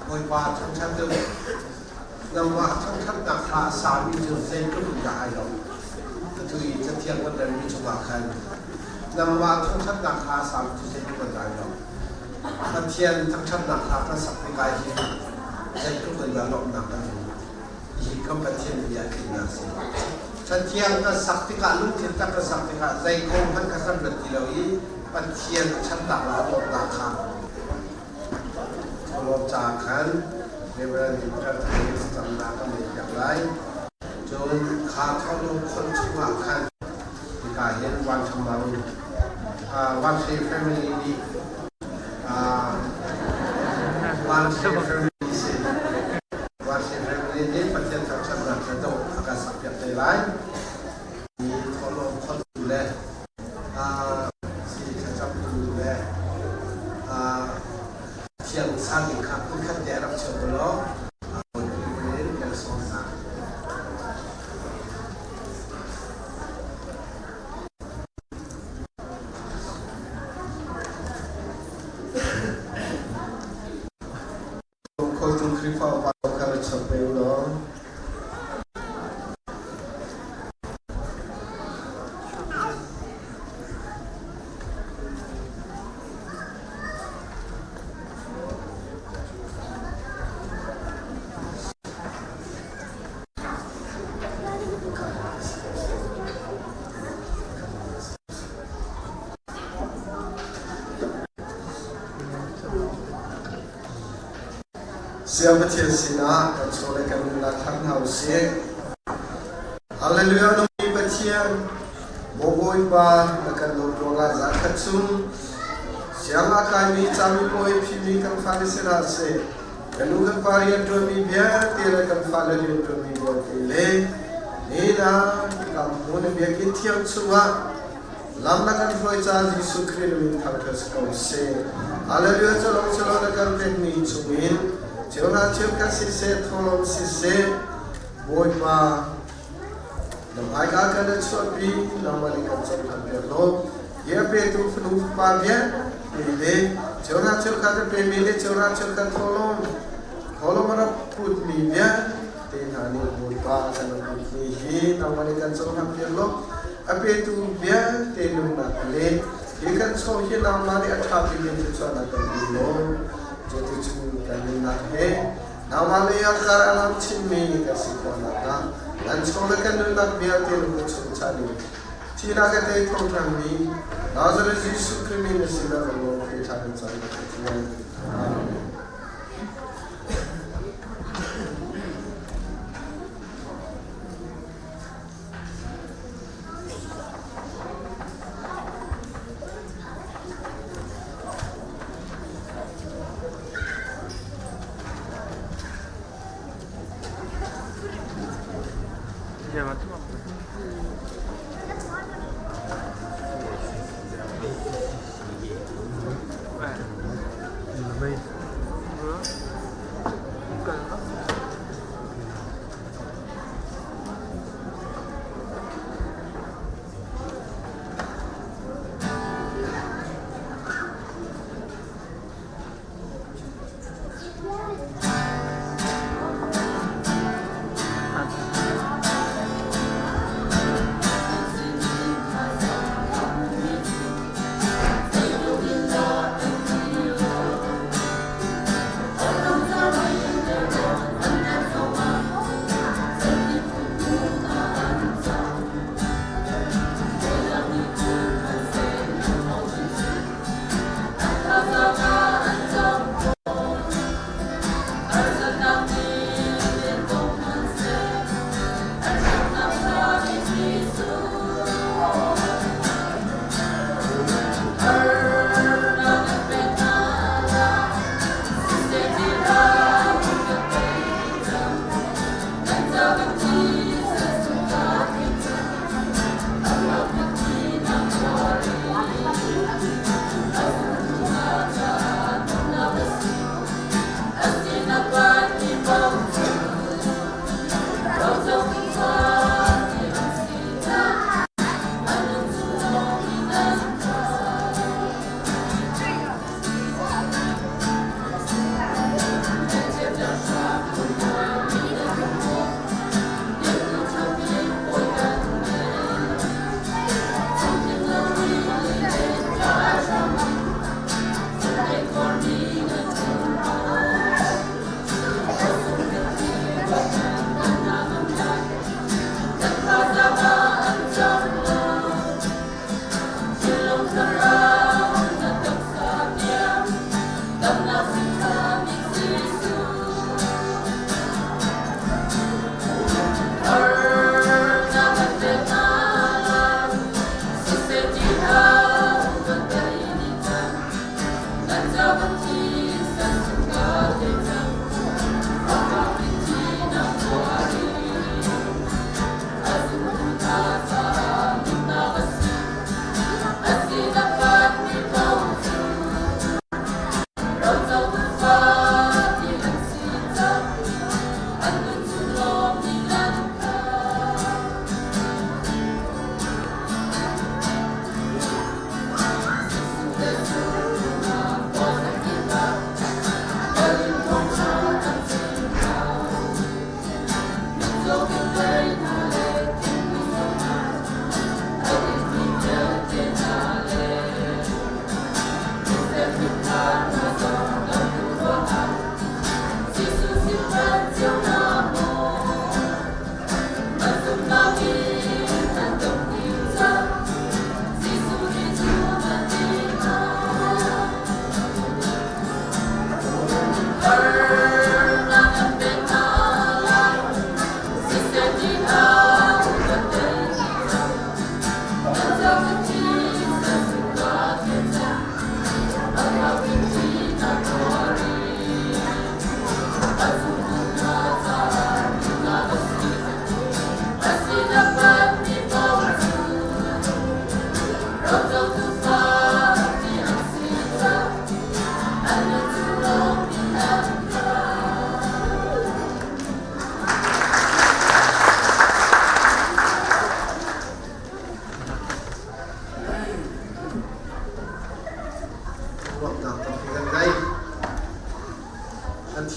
Bawipa thangṭhat u. Nangmah thangṭhatnak hla a sami cu zeitluk in dah ai lawmh. Atu i Cathiang kan relmi chungah khan nangmah thangṭhatnak hla a sami cu zeitluk in dah ai lawmh. Pathian thangṭhatnak hla kan sak tikah hin zeitluk in dah lawmhnak kan hmu. Hi kan Pathian bia tlinnak a si. Cathiang kan sak tikah lungthin tak kan sak tikah zei kong hmanh kha kan rat ti lo i Pathian a ṭhatnak le a dawtnak kha Thawhlawm caah khan Reverend Peter Thang thlacamnak kan nei piak lai. Cun kha thawhlawm khon chungah khan hika hin Van Ṭhamang Van Hre family nih Van Hre family si Van Hre family nih Pathian thangṭhatnak le dawh a kan sakpiak te lai. Mi thawhlawm khontu le thlacamtu le thiang sang in kha hmunkhat te a rak cheu law in kan sawm hna. Khualtu Khrihfa upa kha ra chap ve u law. Siang Pathian sinah kan chaw le kan nunnak thang hna u sih. Hallelujah nungmi Pathian, Maw Bawipa na kan dawt ruangah zarkhat chung siang a kaimi camipuai phimi kan fale si hlah seh, kan nu kan pa rianṭuanmi vialte le kan fale rianṭuanmi vialte le ni na kam hmun biakinn thiang chungah Lam na kan hruai ca Jesuh Khrih na min thangṭhat si ko seh. Hallelujah calong calong na kan pekmi chungin cheuhra cheukhat siseh thawhlawm siseh Bawipa na hmaika kan na chuahpi nangmah nih kan cohlan piak law hi a petu fanu fapa vialte le Cheuhra cheukhat a pemi le cheuhra cheukhat thawhlawm thawhlawm a rak putmi vialte hna nih Bawipa kan rak putmi hi nangmah nih kan cohlang piak law a petu vialte nunnak le hi kan chaw hi nangmah nih a ṭha bik in thluachuahnak kan pe law cuticun kan nunnak he nangmah lei ah kar a lam chinmi kan si khawh nakhnga kan chaw le kan nunnak vialte na kut chung chan in Thihnak a tei kho ṭhanmi Nazareth Jesuh Khrih min a sinah kan lawm he ṭha kan cam ka Pathian. Amen.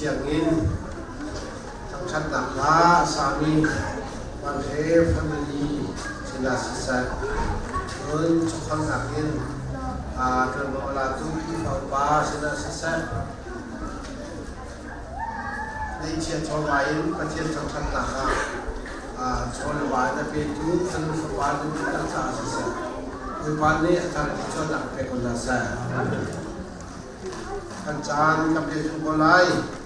Sianginn thangṭhatnak hla a sami Van Hre family sinah siseh, cun chawkholnak in ṭuanvo a latu Khrihfa upa sinah siseh, ngeihchiah chawva in Pathian thangṭhatnak ah chaw le va in a petu fanu fapa nan dihlak caah siseh, Bawipa nih a thar in thluachuahnak pe ko hna seh. Kan caan kan pehzulh ko lai.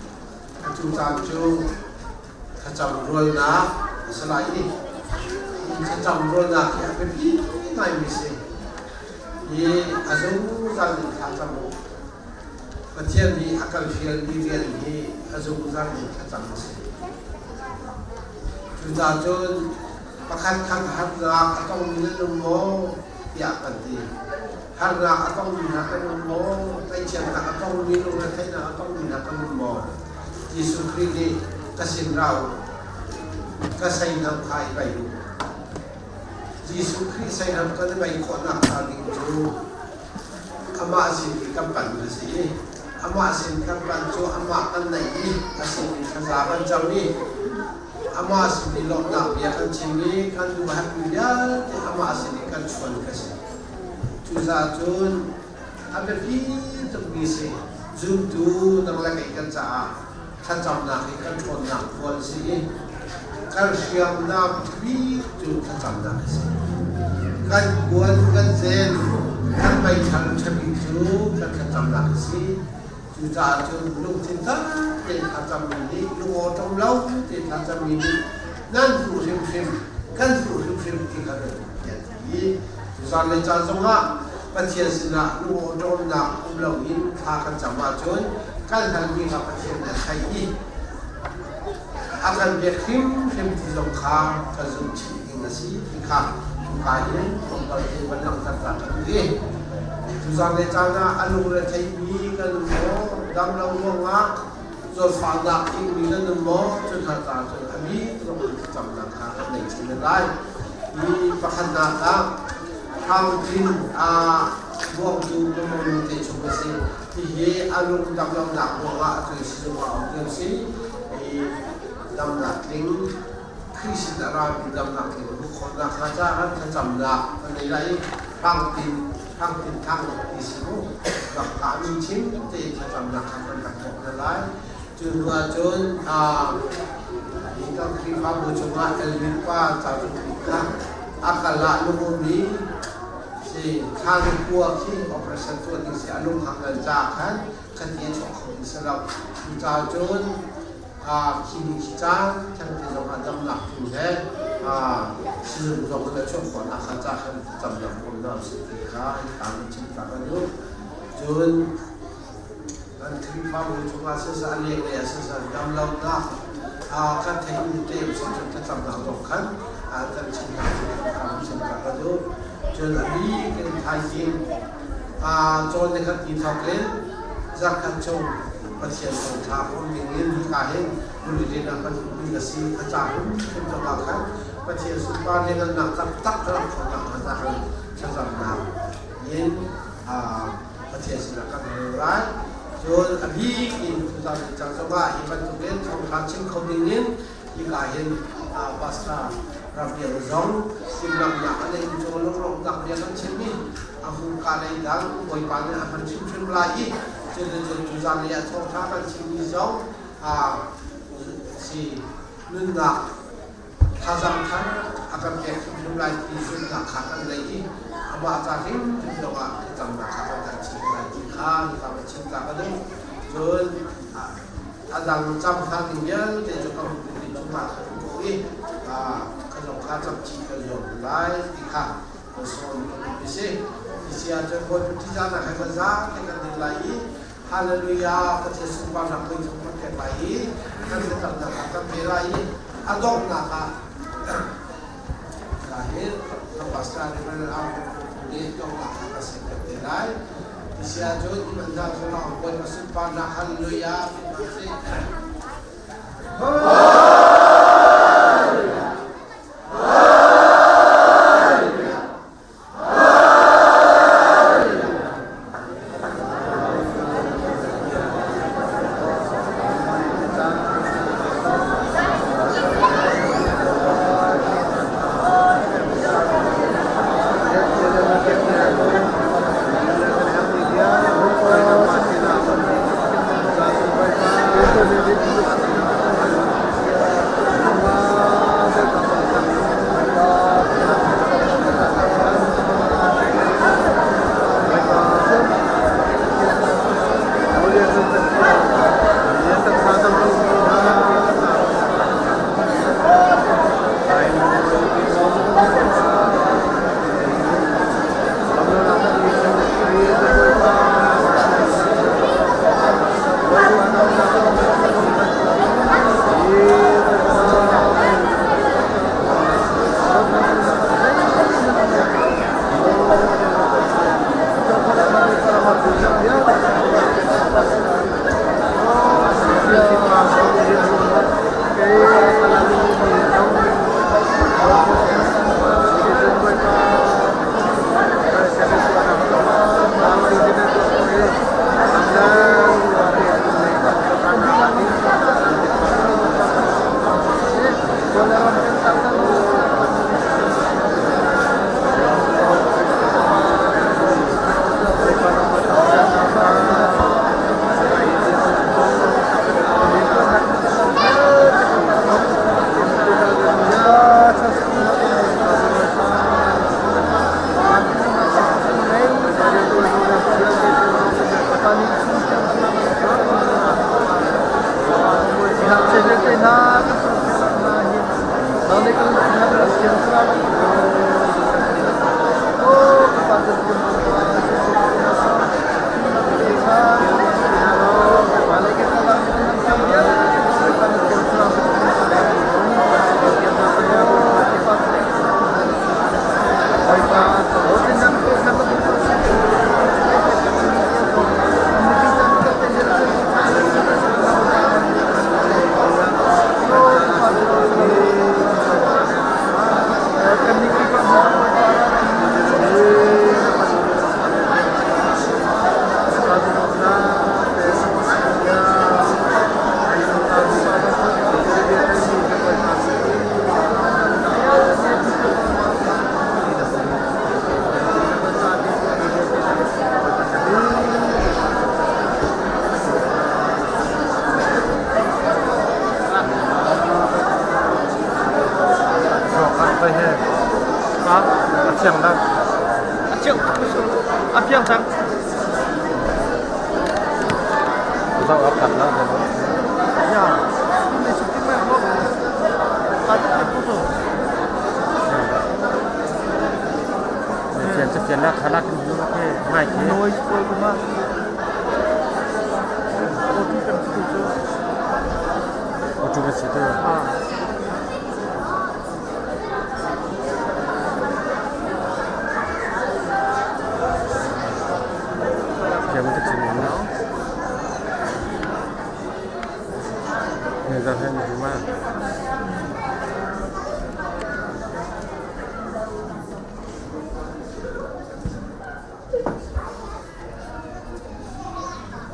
Atu caan cu thlacam rualnak a si lai i thlacam rualnak hi a biapi ngaimi si. Hi a zungzal in thlacam u. Pathian nih a kan fialmi rian hi a zungzal in thlacam a si. Cucaah cun pakhat khat harnak a tongmi nan um maw tiah kan ti. Harnak a tongmi hna kan um maw? Ngaihchiatnak a tongmi, lungretheihnak a tongmi hna kan um maw? Jesuh Khrih nih ka sin ra u, ka seihnam kha i bei u. Jesuh Khrih seihnam kan i bei khawhnak hnga ding cu amah sin i kan pan a si i amah sin kan pan cu amah kan naih i a sin in thlaza kan cam i amah sin i lawmhnak bia kan chim i kan duh herhmi vialte amah sin i kan chuan ka si. Cucaah cun a biapi tukmi si. Zumtu nang le kei kan caah thlacamnak hi kan ṭhawnnak puan si i kan hriamnam bik cu thlacamnak a si. Kan kuan, kan zen, kan meithal ṭhabik cu kan thlacamnak a si. Cucaah cun lungthin tak tein thlacammi nih lungawṭom lo tein thlacammi nih nan hmuh hrimhrim, kan hmuh hrimhrim ti kha kan ti. Zanlei caan zongah Pathian sinah lungawṭawmnak um loin thla kan cam ahcun kan halmi kha Pathian nih a theih i a kan pek hrimhrim ti zong kha kan zumh chih ding a si ti kha hika hin tlawmpal te van langhter ta kan duh i cu zanlei caan ah a lungre theimi kan um maw, dam lo ruangah zawtfahnak ingmi nan um maw? Cu hna caah cun a bik zong in thlacamnak kha kan nei chin lai. Hi pakhatnak ah Thangthin a buangtu Mamonu te chung a si. Hihi a lung damlonak ruangah atu sizung ah um lio si. Hi damnak tling Khrih sin a rami damnak tling hmuh khawhnak hnga caah thlacamnak kan nei lai i Thangtin Thangtin Thang ti si mu. Rak ka min chim tein thlacamnak kha kan rak tuah hna lai. Cu hnu ahcun hi kan Khrihfabu chungah Elvin pa ca cung kha a kal ah lungum i si thla ni kua khi operation tuah ding si a lung hang ngan caah khan khati a chuak kho ding si lo. Cucaah cun khi ni khi caan thengte zong ah damnak tu he sizung zong in a chuah khawhnak kha ca khan thlacamnak bawm hna usih ti kha hika in chim ta kan duh. Cun kan Khrihfabu chungah siseh a lenglei ah siseh damlonak kan theihmi te usih cun thlacamnak zong khan kan chim hna kan chim ta kan duh. Cun a bik in thaizing cawn ni khat ti thawk in zarkhat chung Pathian thawngṭha hrawm ding in hika hin holiday ah kan hmuhmi a si. A ca hrimhrim zongah khan Pathian sunpar lianhngannak taktak a langh khawh nakhnga ca kan thlacamnak in Pathian sinah kan hal lai. Cun a bik in tuzan cang zongah hi bantukin thawngṭha chim kho ding in hika hin pastor Rabiang zong timhlamhnak a neih cu lunglawmhnak bia kan chim i a hmurka lei dang Bawipa nih a hman hrimhrim lai i cuticun cu zanlei ah thawngṭha kan chimmi zong si nunnak thazaang thar a kan pek hrimhrim lai ti zumhnak kha kan ngei i amah ca hrimhrim zongah thlacamnak kha kan kan chim lai ti kha hika va chim ta ka duh. Cun a dang cam hna ding vialte cu ka hmuh chungah khan ko i ka zong kha camcih kan zuam lai ti kha ka sawm ka duh si. Ti si ahcun Bawipa ṭihzahnak he kan zaate kan din lai i Hallelujah Pathian sunparnak voi thum kan pek lai i kan thlacamnak kha kan pe lai i a donghnak ah ka hin ka pastor Reverend Ang nih donghnak kha ka sem te lai. Ti si ahcun i man hna cu Bawipa sunparnak Hallelujah ti hna sih.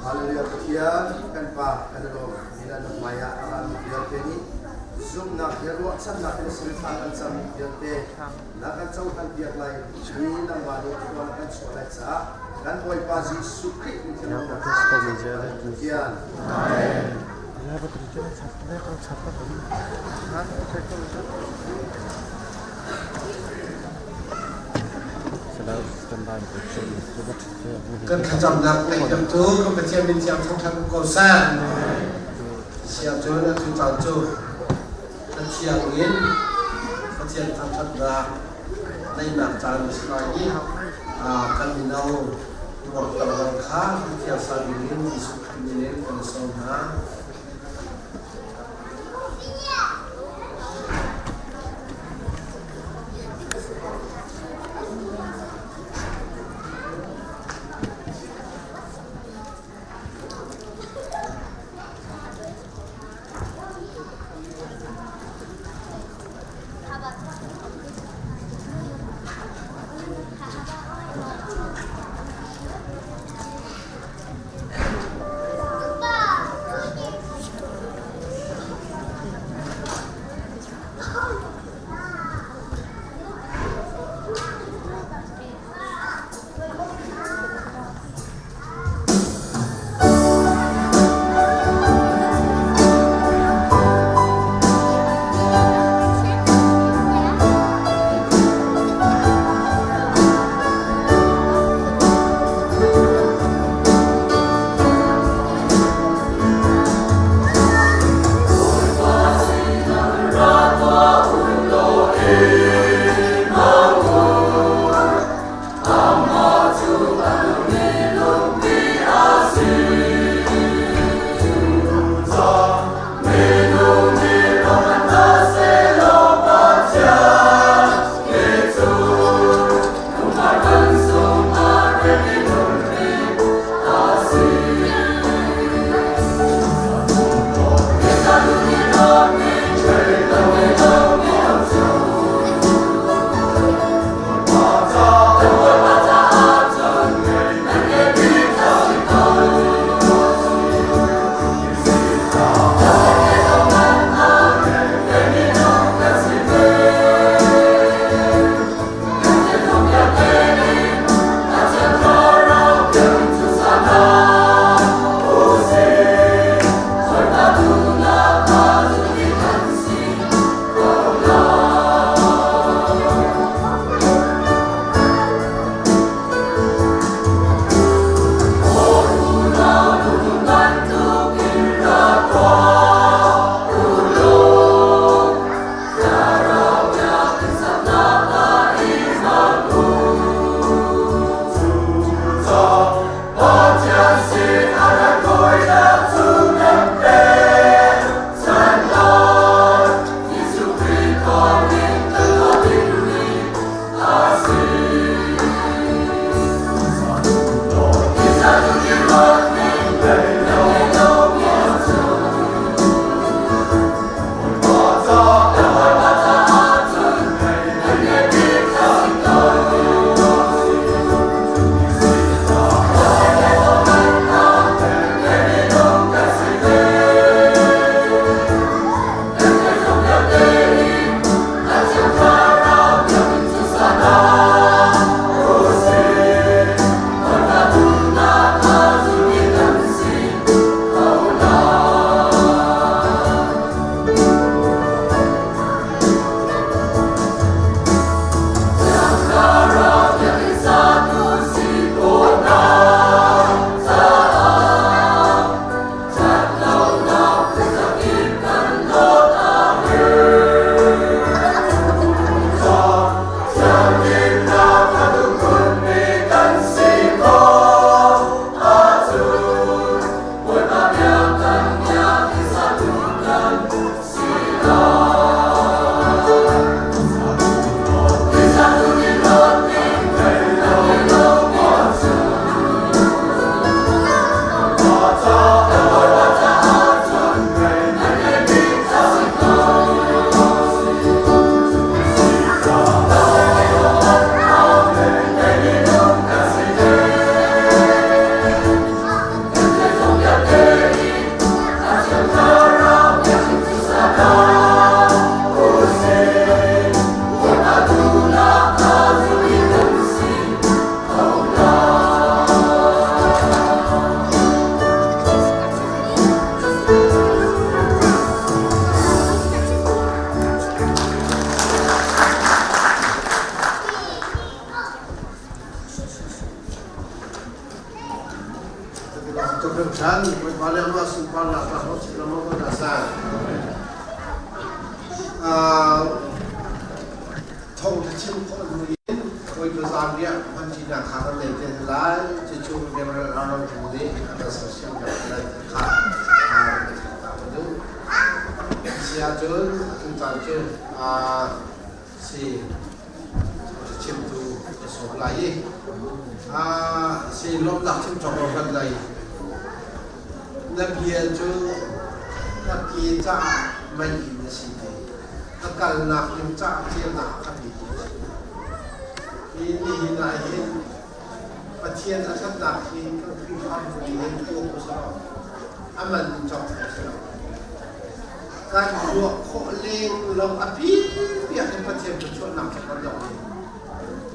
Hallelujah Pathian kan Pa kan i lawm nilan na hmai ah a rami vialte nih zumhnak he ruahchannak in sin thla kan cammi vialte na kan cohlan piak lai ni nangmah nih khua na kan chuah lai caah kan Bawipa Jesuh Khrih min Pathian. Kan thlacamnak ngaihthiamtu kan Pathian min thiang thangṭhat um ko seh. Sia cun atu caan cu Pathian in Pathian thangṭhatnak neihnak caan a si lai i kan mino tuakter zong kha Pathian sa ding in Jesuh Khrih min in kan i sawm hna. lawm ko hna seh. Thawngṭha chim khawh hnu in Bawipa zanriah hmanṭinak kha kan nei te lai. Cucu Reverend Aaron Hu nih a kan sersiam piak lai ti kha kan chim ta ka duh. Si ahcun atu caan cu si thawngṭha chimtu ka sawm lai i si lawmhnak chim cawk lo kan lai. Na bia cu ka ke caah mei na si ti. Ka kalnak ding caah ceunak a ka petu a si. Hi nihin ah hin Pathian a ṭhatnak hi kan Khrihfabu nih hin tuak u sih law a man in cawk kho si lo. Kan ruah khawh leng lawng a pipiak in Pathian thluachuahnak cu kan dong i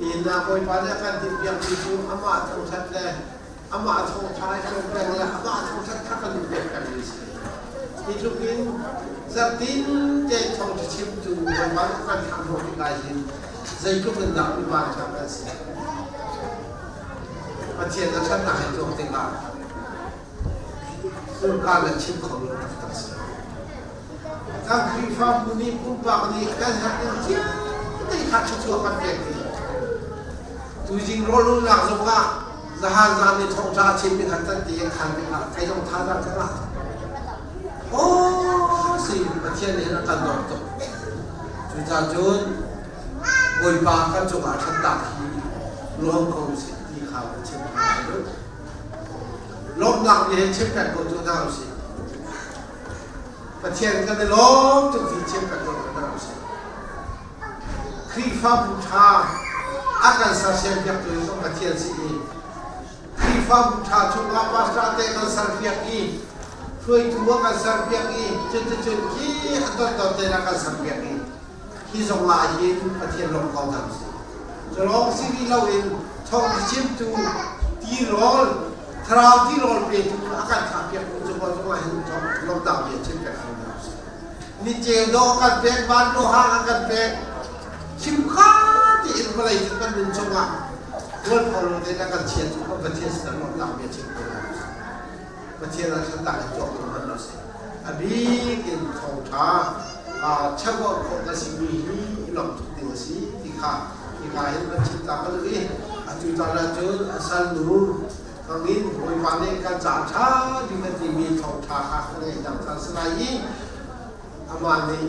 nihin ah Bawipa nih a kan timhpiakmi cu amah thangṭhat le amah thawngṭha i cawn peng le amah thangṭhat kha kan duh pek pengmi a si. Hi tluk in zarhtin te thawngṭha chimtu Bawipa nih kan thlah hnawh rih lai hin zeitluk in dah mi vanṭha kan si. Pathian a ṭhatnak hi tuak tikah hmurka le chim kho lo taktak si. Kan Khrihfabu nih pumpak nih kan herh ning cio te kha thluachuah kan pek dih. Tuzing rawlulnak zong ah zahan zan i thawngṭha a chimmi kha tan ti khan ah kai zong thazaang ka ngah. Aw si Pathian nih hin a kan dawt tuk. Cucaah cun Bawipa kan cungah ṭhatnak hi lawm ko usih ti kha kan chim hna lai. Lawmhnak nih hin chim peng ko cu hna usih. Pathian kan i lawm tuk ti chim peng ko hna usih. Khrihfabu ṭha a kan sersiampiaktu hi zong Pathian si i Khrihfabu ṭha chungah pastor te kan serpiak i hruaitu a kan serpiak i cuticun khi a tonton te a kan serpiak i hi zong ah hin Pathian lawm ko hna usih. Cu lawng si rih loin thawngṭha chimtu tirawl thlarau tirawl petu a kan thlahpiaktu cu zong ah hin lawmhnak bia chim pek ko hna usih. Ni ceu dawh a kan pek, van dawhang a kan pek. Khimkha tein vawlei cu kan nun chungah mualpho lo tein a kan chiat cu Pathian sin lawmhnak bia chim ko hna usih. Pathian ah thlantang in tuak tu hmanh usih. A bik in thawngṭha cheuh khawh na simi hi i lawmh tuk ding a si ti kha hika hin kan chim ta ka duh i atu caan ah cun a salnu hmangin Bawipa nih kan caah ṭha bik a timi thawngṭha kha kan ngeihnak caan si lai i amah nih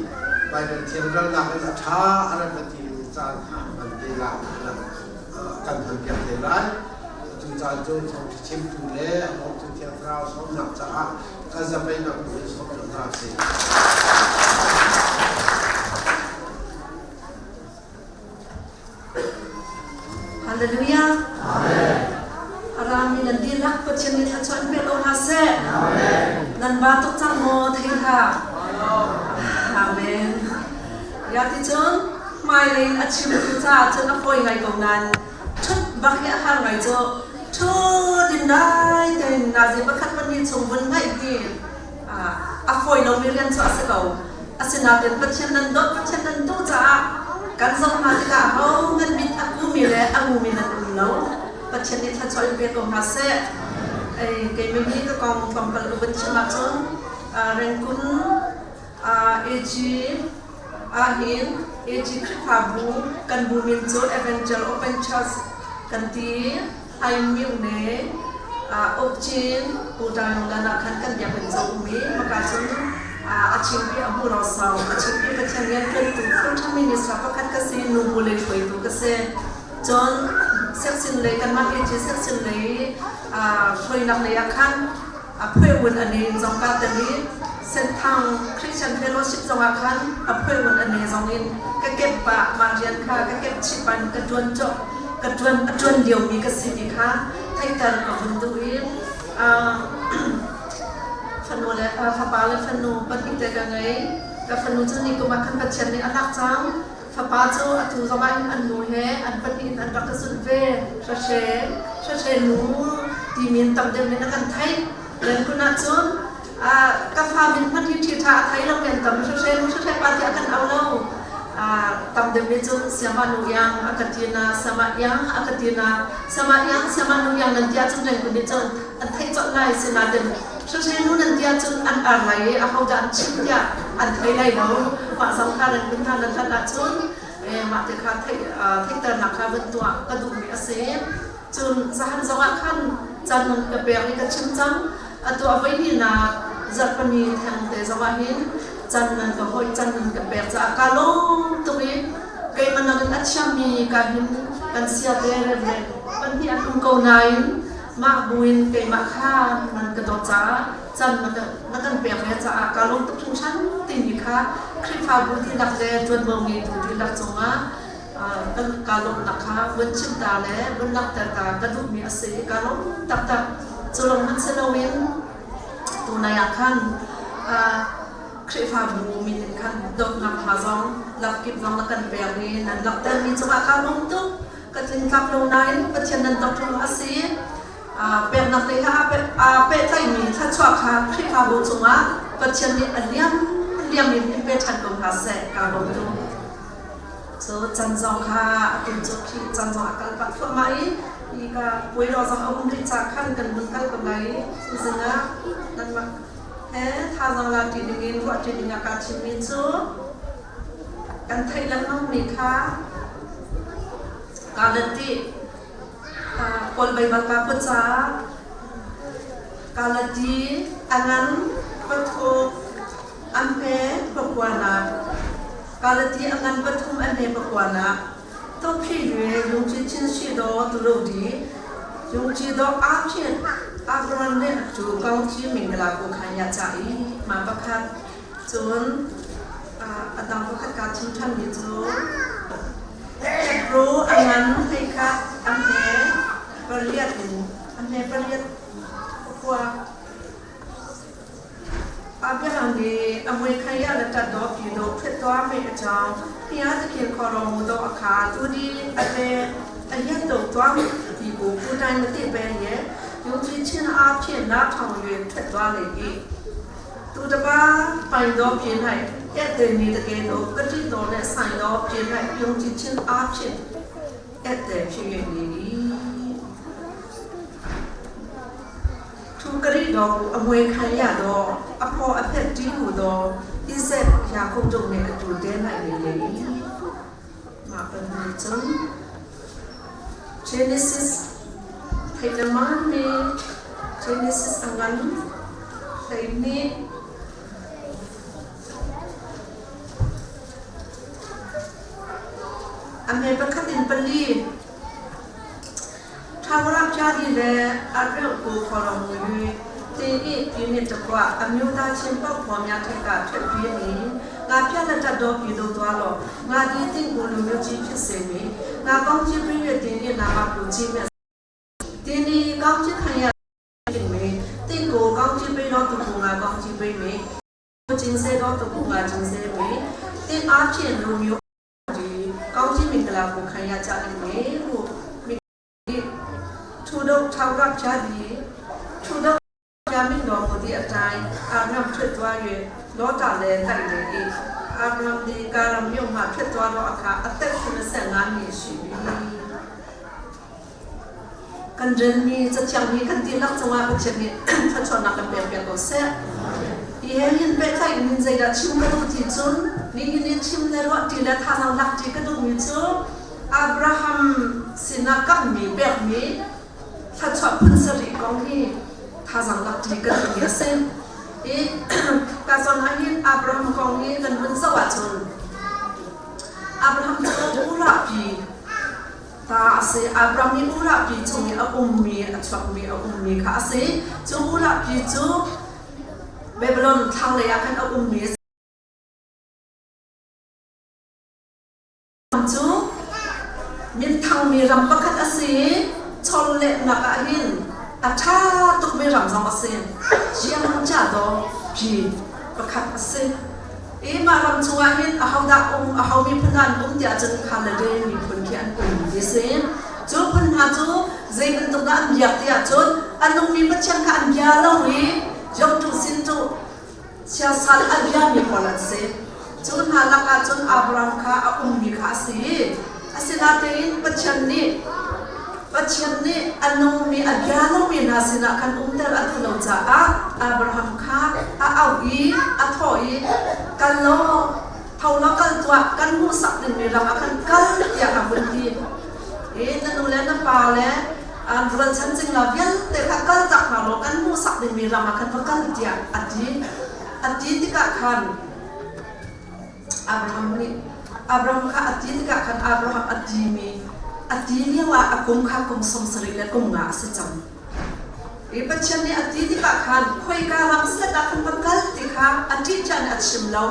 Baibal thiang ralnak in a ṭha a rat a timi caan kha hman te lai kan hmanpiak te lai. Atu caan cu thawngṭha chimtu le a bawmtu Thiang Thlarau sawmnak caah kan zapeinak bu in sawm hna sih. Hallelujah. Amen. Arami nan dihlak Pathian nih thluachuah in pe ko hna seh. Amen. Nan ba tuk cang maw thei hlah. Amen. Ya ti cun hmailei in a chimtu caah cun a fawi ngai ko nain ṭhut bak hi a har ngai cu. Ṭhut in dai tein nazi pakhat pahnih chung vun ngaih hi a fawi lomi rian cu a si ko. Asinain Pathian nan dawt, Pathian nan duh caah kan zoh hna tikah ho nan mit a kumi le a ngumi nan um lo. Pathian nih thluachuah in pe ko hna seh. Keimah nih ka kong tlawmpal ka vun chim ahcun Rengkun AG ahhin AG Khrihfabu kan bu min cu Evangel Open Church kan ti. Ai Myone Ukcin Pu Tayong ah khan kan biakinn cu a um i maka cun a chimpi a hmu rosau a chimpi Pathian rianṭuantu full time minister pakhat ka si nu bu lei hruaitu ka si. Cun section lei kanmah AG section lei hruainak lei ah khan a phuaiwun a ne zong ka tel i Senthang Christian Fellowship zong ah khan a phuaiwun a ne zong in ka kep pah mah rian kha ka kep chih pan ka ṭuan cawk ka ṭuan a ṭuan liomi ka si ti kha theihter ka vun duh i fanu le fapa le fanu pahnih te ka ngei. Ka fanu cu ni kum ah khan Pathian nih a lak cang. Fapa cu atu zong ah hin an nu he an pahnih in an rak ka zulh ve. Hrahre, hrahre nu timi in tam deuh nih a kan theih. Len kun ahcun ka fa min hmanh hi ṭhi ṭha a thei lo men tam hrahre nu hrahre pa tiah kan au lo. Tam deuh nih cun siama nu iang a ka ti na, sama iang a ka ti na, sama iang, siama nu iang nan ti ahcun rengkun nih cun an theih colh lai. Sinain Hruhre nu nan ti ahcun an ar lai i ahodah an chim tiah an thei lai lo. Mah zong kha nan vun hna nan hlat ahcun mah te kha theihternak kha vun tuah ka duhmi a si. Cun zahan zongah khan caan nan ka pek i ka chim cang. Atu a voihnihnak zarhpini thengte zongah hin can nan ka hawih can nan ka pek caah kaa lawm tuk i keimah nakin a thiammi ka hin kan sia te remrem pahnih an um ko nain mah buin keimah kha nan ka dawt caah can na kan pek ve caah kaa lawm tuk hringhran timi kha Khrihfabu dihlak le ṭuanvo ngeitu dihlak cungah kan kaa lawmhnak kha vun chim ta le vun langhter ta ka duhmi a si i kaa lawm taktak. Cu lawng hmanh si loin tunai ah khan Khrihfabu min in khan dawtnak hna zong lamkip zong na kan pek i nan langhtermi cungah kaa lawm tuk. Ka tlingtlak lo nain Pathian nan dawt ruangah a si. Peknak lei he aa pehtlaihmi thluachuah kha Khrihfabu cungah Pathian nih a liam liam in in pe ṭhan ko hna seh. Kaa lawm tuk. Cu can zong kha a tum cu khi can zong a kal pah thluahmah i hi ka puai zong a um rih caah khan kan vun kal ko lai i tuzing ah nanmah he thazaang la ṭi dingin ruah ṭi dingah kaa thimmi cu kan theih lengmangmi kha kaa let dih. Kawl Baibal ka put caah Kalati a ngan pathum an hme pakuanak Kalati a ngan pathum an hme pakuanak Tophi yue lungci chin shi do tulu di lungci do a phin Abron le cu kong ci mingla ku khan ya cha i ma pakhat cun a dang pakhat ka chim ṭhan mi cu Hebrew a ngan hei kha an hme pariat in an hme pariat pakua Abraham nih a mui kha ya le ṭat do pi do phit tua me a chang hiya te khil kho ro mu do a kha tu di a pe a hian do tuam ti bu pu tai ma ti pe ye yung chi chin a phian na thong yue phit tua le i tu da ba pai do pi nai e te ni te ke do ka ti do le sai do pi nai yung chi chin a phian e te phi ye ni ni ထိုကရိတော်ကိုအမွေခံရသောအဖော်အဖက်တီးဟူသောဣဇက်ယာကုပ်တို့နှင့်အတူတဲ၌နေလေ၏မာပန်ကျုံ Genesis theih ni Genesis a ngan 12 a hme pakhat in pali ထာဝရဘုရားသည်လည်းအာဗြံကိုခေါ်တော်မူ၍သင်၏ပြည်နှင့်တကွအမျိုးသားချင်းပေါက်ဖော်များထက်ကထွက်ပြေးလျှင်ငါပြလတတ်သောပြည်သို့သွားလော့ငါသည်သင့်ကိုလူမျိုးကြီးဖြစ်စေမည်ငါကောင်းချီးပေး၍သင်၏နာမကိုကြီးမြတ်သင်သည်ကောင်းချီးခံရလိမ့်မည်သင့်ကိုကောင်းချီးပေးသောသူကိုငါကောင်းချီးပေးမည်ကျိန်ဆဲသောသူကိုငါကျိန်ဆဲမည်သင်အားဖြင့်လူမျိုးဒီကောင်းချီးမင်္ဂလာကိုခံရကြလိမ့်မည်ဟု ထိုသို့ထာဝရဘုရားသည်ထိုသို့ဘုရားမိန့်တော်မူသည့်အတိုင်းအာဗြံထွက်သွား၍လောတလည်းလိုက်လေ၏အာဗြံသည်ကာရန်မြို့မှထွက်သွားသောအခါအသက်85နှစ်ရှိပြီkan relmi cathiang hi kan dihlak cungah Pathian nih thluachuahnak kan pek piak ko seh. Hi he hin pehtlaih in zeidah chim ka duh ti cun nihin i chim le ruah ṭi le thazaang lak ṭi ka duhmi cu Abraham sinah kamhmi pekmi thluachuah phun sarih kong hi thazaang lak ṭi kan duhmi a si. I ka zawn ahhin Abraham kong hi kan vun zoh ahcun Abraham cu urahpi ta a si. Abraham hi urahpi chung i a ummi, a chuakmi a ummi kha a si. Cu urahpi cu Babylon thlanglei ah khan a ummi a si. Cu minthangmi ram pakhat a si i chawlehnak ah hin a ṭha tukmi ram zong a si. Jiangjiadaw pi pakhat a si. I mah ram chungah hin ahodah um, aho miphun dah an um tiah cun Khalade miphun khi an um ti a si. Cu phun hna cu zei bantuk dah an biak ti ahcun a nungmi Pathian kha an bia lo i Yongtu Sintu Siasal a biami pawl an si. Cu hna lakah cun Abraham kha a ummi kha a si. Asinain Pathian nih Pathian nih a nungmi a bia lomi hna sinah khan umter a duh lo caah Abraham kha a auh i a thawh i, Kal law, tho law kal tuah, kan hmuhsak dingmi ram ah khan kal, tiah a vun ti. I na nu le na pa le an rualchan cingla vialte kha kaltak hna law kan hmuhsak dingmi ram ah khan va kal, tiah a ti. A ti tikah khan Abraham nih Abraham kha a ti tikah khan Abraham a timi a ti lioah a kum kha kum 70 le kum nga a si cang. I Pathian nih a ti tikah khan khoika ram set ah khan va kal ti kha a ṭihṭian a chim lo.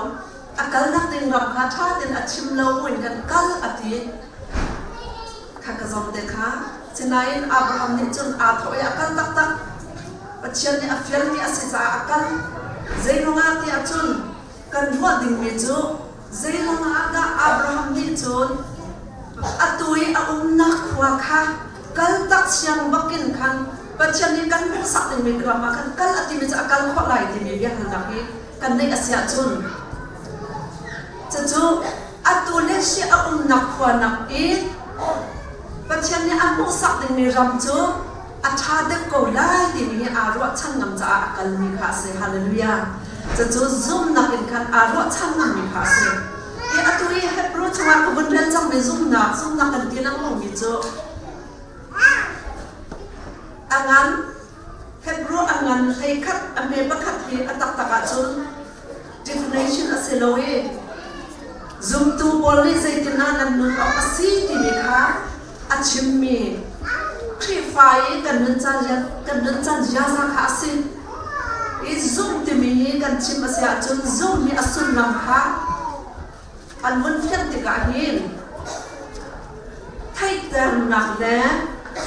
A kalnak ding ram kha ṭha tein a chim lo buin khan kal a ti. Kha ka zom te kha. Sinain Abraham nih cun aa thawh i a kal taktak. Pathian nih a fialmi a si caah a kal. Zeiruangah tiah cun Kan ruah dingmi cu zeiruang ah dah Abraham nih cun atu i a umnak khua kha kaltak siang bakin khan Pathian nih kan hmuhsak dingmi ram ah khan kal a timi cu a kal khawh lai timi biahalnak hi kan neih a si ahcun cucu atu le si a umnak khua nak i Pathian nih a hmuhsak dingmi ram cu a ṭha deuh ko lai timi hi aa ruahchan ngam caah a kalmi kha a si. Hallelujah. Cucu zumnak in khan aa ruahchan ngammi kha a si. I atu i Hebrew chungah ka vun rel cangmi zumnak, zumnak kan ti lengmangmi cu a ngan Hebrew a ngan hleikhat a hme pakhat hi a taktak ahcun definition a si lo i zumtu pawl nih zeitin ah nan nun awk a si timi kha a chimmi Khrihfa i kan nuncan ziaza kha a si. I zumh timi hi kan chim a si ahcun zumh hi a sullam kha an vun fianh tikah hin theihternak le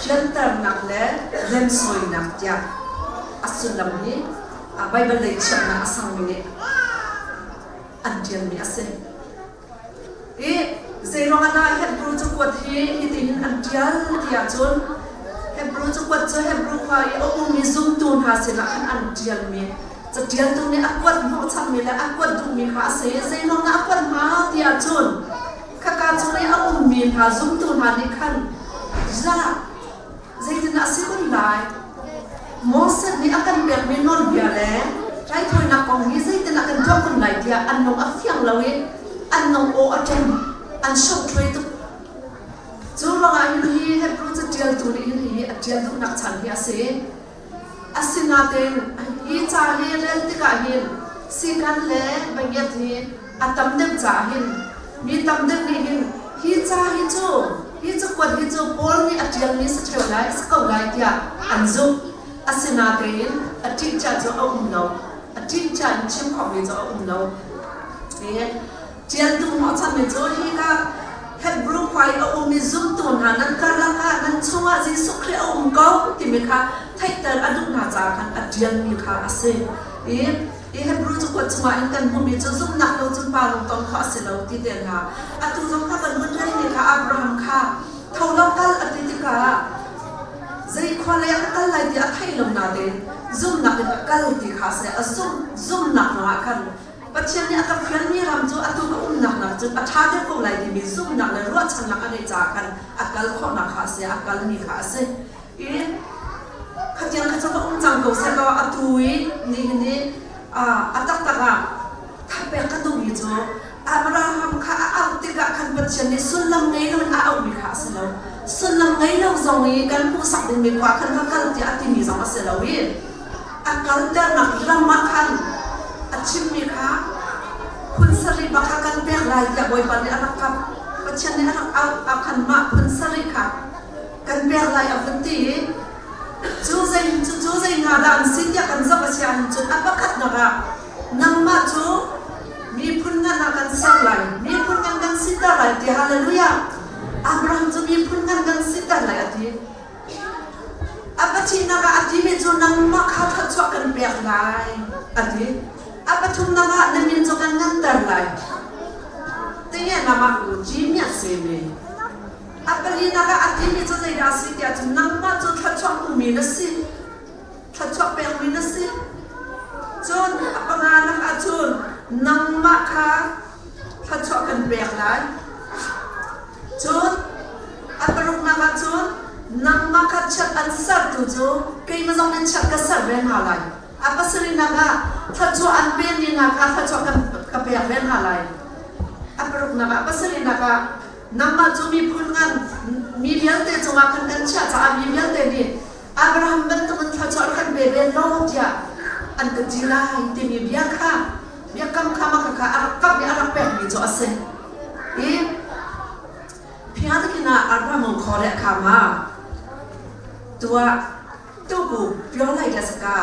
fianternak le lemsawinak tiah a sullam hi Baibal lei thiamnak a sangmi nih an ṭialmi a si. I zeiruang ah dah Hebrew cakuat hi hitin an ṭial ti ahcun Hebrew cakuat cu Hebrew khua i a ummi zumtu hna sinah khan an ṭialmi caṭialtu nih a kuat hnawhchanmi le a kuat duhmi kha a si. Zeiruang dah a kuat hnga ti ahcun khaka chung i a ummi hna zumtu hna nih khan za zeitindah a si kun lai? Moses nih a kan pekmi nawlbia le raithawinak kong hi zeitindah kan tuah kun lai tiah an lung a fiang lo i an lung aw a ṭem, an sohṭhuai tuk. Cu ruangah hin hi Hebrew caṭialtu nih hin hi a ṭial duhnak chan hi a si. Asinain hi ca hi rel tikah hin sikan le bangiat hi a tam deuh caah hin mi tam deuh nih hin hi ca hi cu hi cakuat hi cu Paul nih a ṭialmi si ṭheo lai si ko lai tiah an zumh. Asinain a ṭihcia cu a um lo. A ṭihcia in chim khawhmi cu a um lo. Ṭialtu hnawhchanmi cu hika Hebrew khua i a ummi zumtu hna nan karlak ah nan chungah Jesuh Khrih a um ko timi kha theihter a duh hna caah khan a ṭialmi kha a si. I i Hebrew cakuat chungah in kan hmuhmi cu zumhnak lo cun pa lungton khawh a si lo ti te hna. Atu zong kha kan hun relmi kha Abraham kha tho law kal a ti tikah zei khua lei ah ka kal lai ti a thei lo nain zumhnak in a kal ti kha a si. A zumh zumhnak ruangah khan Pathian nih a ka fialmi ram cu atu ka umnak nak cun a ṭha deuh ko lai timi zumhnak le ruahchannak a ngeih caah khan a kal khawhnak kha a si, a kalmi kha a si. I khatiang kha cu va um cang ko seh law atu i nihin i a taktak ah thapek ka duhmi cu Abraham kha a auh tikah khan Pathian nih sullam ngei loin a auhmi kha a si lo. Sullam ngei lo zong i kan hmuhsak dingmi khua khan va kal tiah a timi zong a si lo i a kalternak ram ah khan a chimmi kha phun sarih bak kha kan pek lai tiah Bawipa nih a rak kap. Pathian nih a rak auh ah khan mah phun sarih kha kan pek lai a vun ti i cu zei cu cu zei hna dah an si tiah kan zoh a si ahcun cun a pakhatnak ah nangmah cu miphun ngan ah kan ser lai miphun ngan kan siter lai ti hallelujah Abraham cu miphun ngan kan siter lai a ti A pathihnak ah a timi cu nangmah kha thluachuah kan pek lai, a ti. A pathumnak ah na min cu kan nganter lai. Tinge namah ku ji miat se me. A palinak ah a timi cu zeidah a si tiah cun nangmah cu thluachuah hmumi na si. Thluachuah pekmi na si. Cun a panganak ah cun nangmah kha thluachuah kan pek lai. Cun a paruknak ah cun. Nangmah kha chiat an sertu cu keimah zong nih chiat ka ser ve hna lai. A pasarihnak ah thluachuah an pemi hna kha thluachuah ka pek ve hna lai. A paruknak ah pasarihnak ah nangmah cu miphun ngan mi vialte cungah khan kan chiah caah mi vialte nih Abraham bantukin thluachuah kan pe ve law tiah an ka ti lai timi bia kha biakam kha mah kha a rak kamh i a rak pekmi cu a si. I phiatakhin ah Abraham khor le kha ma tua tuku pyo lai da saka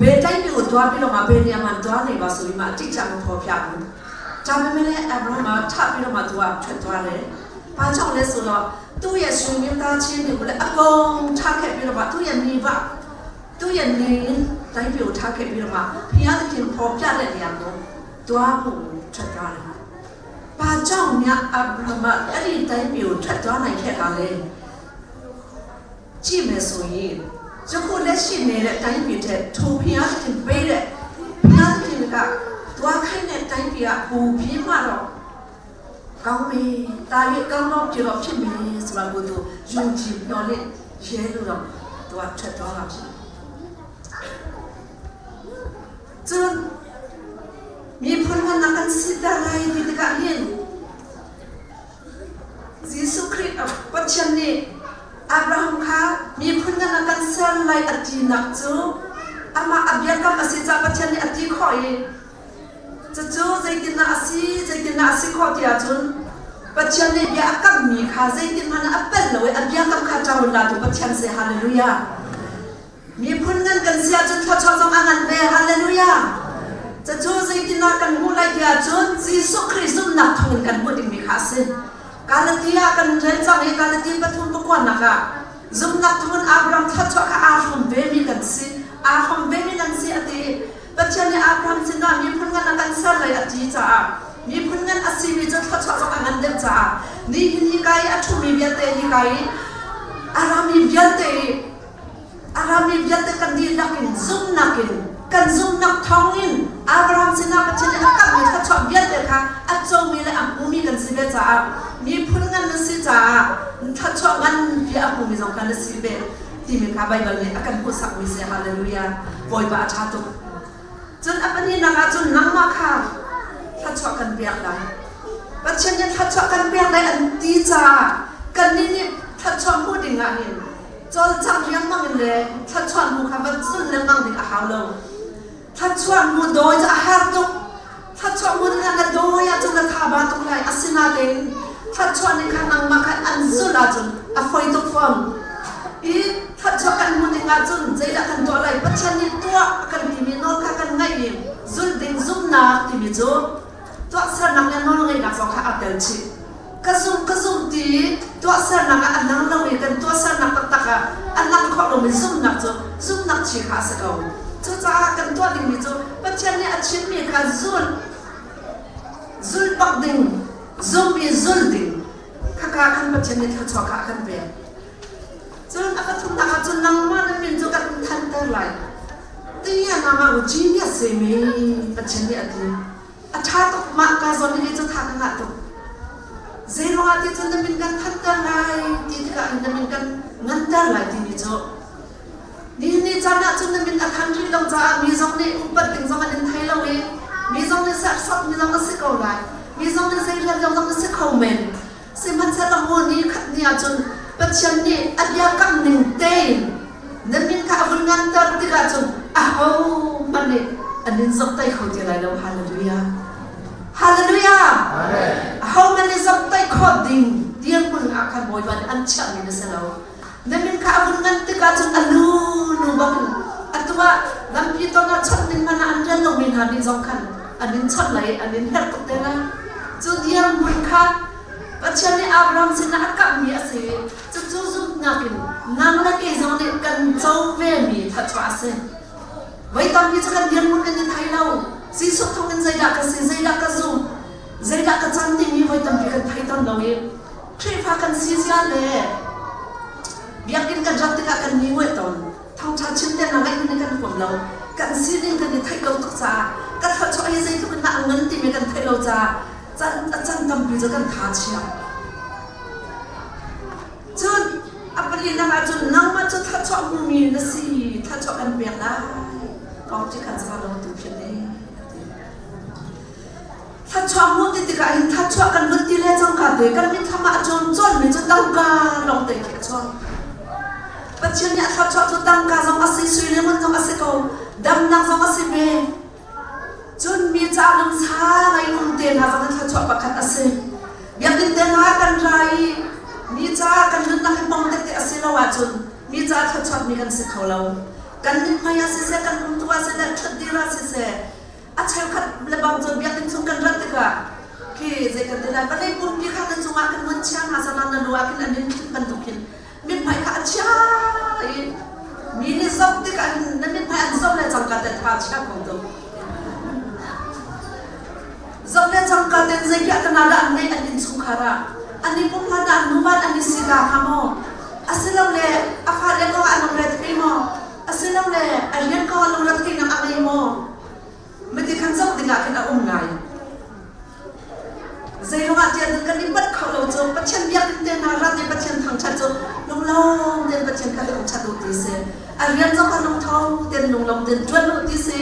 be tai mi u tua pi longa be ni aman tua nei ba sui ma tik cha mo pho phya mu cha me me le Abraham a tha pi longa tua thwe tua le pa chong le su lo tu ye su mi ta chin ni le akong tha khe pi longa tu ye mi ba tu ye ni tai pi u tha khe pi longa phia takin pho phya le liang mo tua mu thwe tua le ဘာကြောင့်များအာဗြဟံအဲ့ဒီတိုင်းပြည်ကိုထွက်သွားနိုင်ခဲ့တာလဲကြည့်မယ်ဆိုရင်ယခုလက်ရှိနေတဲ့တိုင်းပြည်ထက်ထိုဖျားသခင်ပေးတဲ့ဖျားသခင်ကသွားခိုင်းတဲ့တိုင်းပြည်ကပူပြင်းမှတော့ကောင်းပြီတာ၍ကောင်းတော့ပြတော့ဖြစ်မယ်ဆိုတာကိုသူယုံကြည်မျှော်လင့်ရဲလို့တော့သူကထွက်သွားတာဖြစ်ကျွန်း miphun ngan na kan si ta lai ti tikah hin Jesuh Khrih Pathian nih Abraham kha miphun ngan a kan ser lai a tinak cu amah a biakam a si caah Pathian nih a ti khawh i cucu zeitindah a si zeitindah a si khawh ti ahcun Pathian nih bia a kammi kha zeitin hmanh a pelh lo i a biakam kha ṭaun latu Pathian si. Hallelujah. Miphun ngan kan si ahcun thluachuah zong a ngan ve. Hallelujah! Cucu zeitindah kan hmuh lai ti ahcun Jesuh Khrih zumhnak thawngin kan hmuh dingmi kha a si. Galatia kan rel cang i Galatia pathum pakuanak ah zumhnak thawngin Abraham thluachuah kha aa hrawm vemi kan si. Aa hrawm vemi nan si a ti. Pathian nih Abraham sinah miphun ngan a kan ser lai a ti caah miphun ngan a simi cu thluachuah zong a ngan deuh caah nihin hika i a ṭhumi vialte hika i a rami vialte i A rami vialte kan dihlak in zumhnak in kan zumhnak thawngin Abraham sinah Pathian nih a kamhmi thluachuah vialte kha a comi le a hmumi kan si ve caah miphun ngan na si caah thluachuah nganpi a hmumi zong kha na si ve timi kha Baibal nih a kan hmuhsakmi si. Hallelujah. Bawipa a ṭha tuk. Cun a pahnihnak ah cun nangmah kha thluachuah kan pek lai. Pathian nih thluachuah kan pek lai an ti caah kannih nih thluachuah hmuh ding ah hin cawlcangh riangmang in le thluachuah hmu kha van zulh lengmang ding a hau lo. Thluachuah hmu dawi cu a har tuk. Thluachuah hmu ding ah na dawi ahcun na tha ba tuk lai. Asinain thluachuah nih khan nangmah kha an zulh ahcun a foi tuk fawn. I thluachuah kan hmuh ding ahcun zeidah kan tuah lai? Pathian nih tuah a kan timi nawl kha kan ngaih i zulh ding zumhnak timi cu tuahsernak le nawlngeihnak zong kha aa tel chih. Ka zumh ka zumh ti i tuahsernak ah a lang lo i kan tuahsernak taktak ah a lang khawh lomi zumhnak cu zumhnak chi kha a si ko. Cucaah kan tuah dingmi cu Pathian nih a chimmi kha zulh, zulh bak ding, zumh i zulh ding. Khaka khan Pathian nih thluachuah kha a kan pek. Cun a pathumnak ah cun nangmah na min cu kan thanter lai. Tiah nangmah u genius simi Pathian nih a ti. A ṭha tuk mah ka zawn hi cu tha ka ngah tuk. Zeiruangah ti cun na min kan thanter lai ti tikah hin na min kan nganter lai timi cu nihin ni caan ah cun na min a than rih lo caah mi zong nih upat ding zong an in thei lo i mi zong nih serhsat mi zong na si ko lai. Mi zong nih zei rian zong na si kho men. Sihmanhsehlaw maw ni khat ni ahcun Pathian nih a biakam ning tein na min kha a vun nganter tikah cun ahohmanh nih an in zomhtaih kho ti lai lo. Hallelujah! Hallelujah! Ahohmanh nih zomhtaih khawh ding dirhmun ah khan Bawipa nih an chiahmi na si lo. Na min kha a vun ngan tikah cun a lu nu bangin atu ah lampi ton ah chawnh ding hmanh ah an rian lomi hna nih zong khan an in chawnh lai i an in herh tuk te lai. Cu dirhmun kha Pathian nih Abraham sinah a kamhmi a si i cucu zumhnak in nang le kei zong nih kan co vemi thluachuah a si. Voi tampi cu kan dirhmun kan i thei lo. Jesuh thawngin zeidah ka si, zeidah ka zumh, zeidah ka can timi voi tampi kan thei tawn lo i Khrihfa kan si zia le biakinn kan rat tikah kan ni nguai tawn. Thawngṭha chim te hna ngaih hmanh kan huam lo. Kan sining kan i theih lo tuk caah ka thluachuah hi zeitluk in dah a ngan timi kan theih lo caah can a can tampi cu kan tha chia. Cun a pali. Palinak ahcun nangmah cu thluachuah hmumi na si, thluachuah kan pek lai. Kong ci khan sa lo tu phin ne. Thluachuah hmuh ti tikah hin thluachuah kan vun ti le cangka te kan mitthlam ah cun cawnmi cu tangka lawng te khi a chuak. Pathian nih a thluachuah cu tangka zong a si, sui le ngun zong a si ko, damnak zong a si ve. Cun mi ca lungsa ngei um te hna zong in thluachuah pakhat a si. Biakinn te hna kan ra i mi ca kan nunnak hi pong tete a si lo ahcun mi ca thluachuakmi kan si kho lo. Kan mithmai ah siseh, kan umtu ah siseh, ṭhutdir ah siseh, a cheukhat lebang cu biakinn chung kan rat tikah khi zei kan ti lai vawlei pumpi kha na cungah kan vun chia hna sana na lu ah khin an in thut bantuk khin mithmai kha a chia i mi nih zoh tikah hin na mithmai an zoh le cangka te tha chia ko tu zoh le cangka ten zei piah tana dah an nei an innchungkhar ah an i pum hlan ah an nuvan an i si ka hnga maw asilole a fale kong ah an lungre thei maw asilole a rian kong ah lungre theinak a ngei maw Miti khan zoh dingah khin a um ngai. Zeiruangah tiah kan i bat kho lo cu Pathian biakinn te hna rat i Pathian thangṭhat cu lunglawm tein Pathian kha thangṭhat u ti si. A rian zong kha lungtho tein lunglawm tein ṭuan u ti si.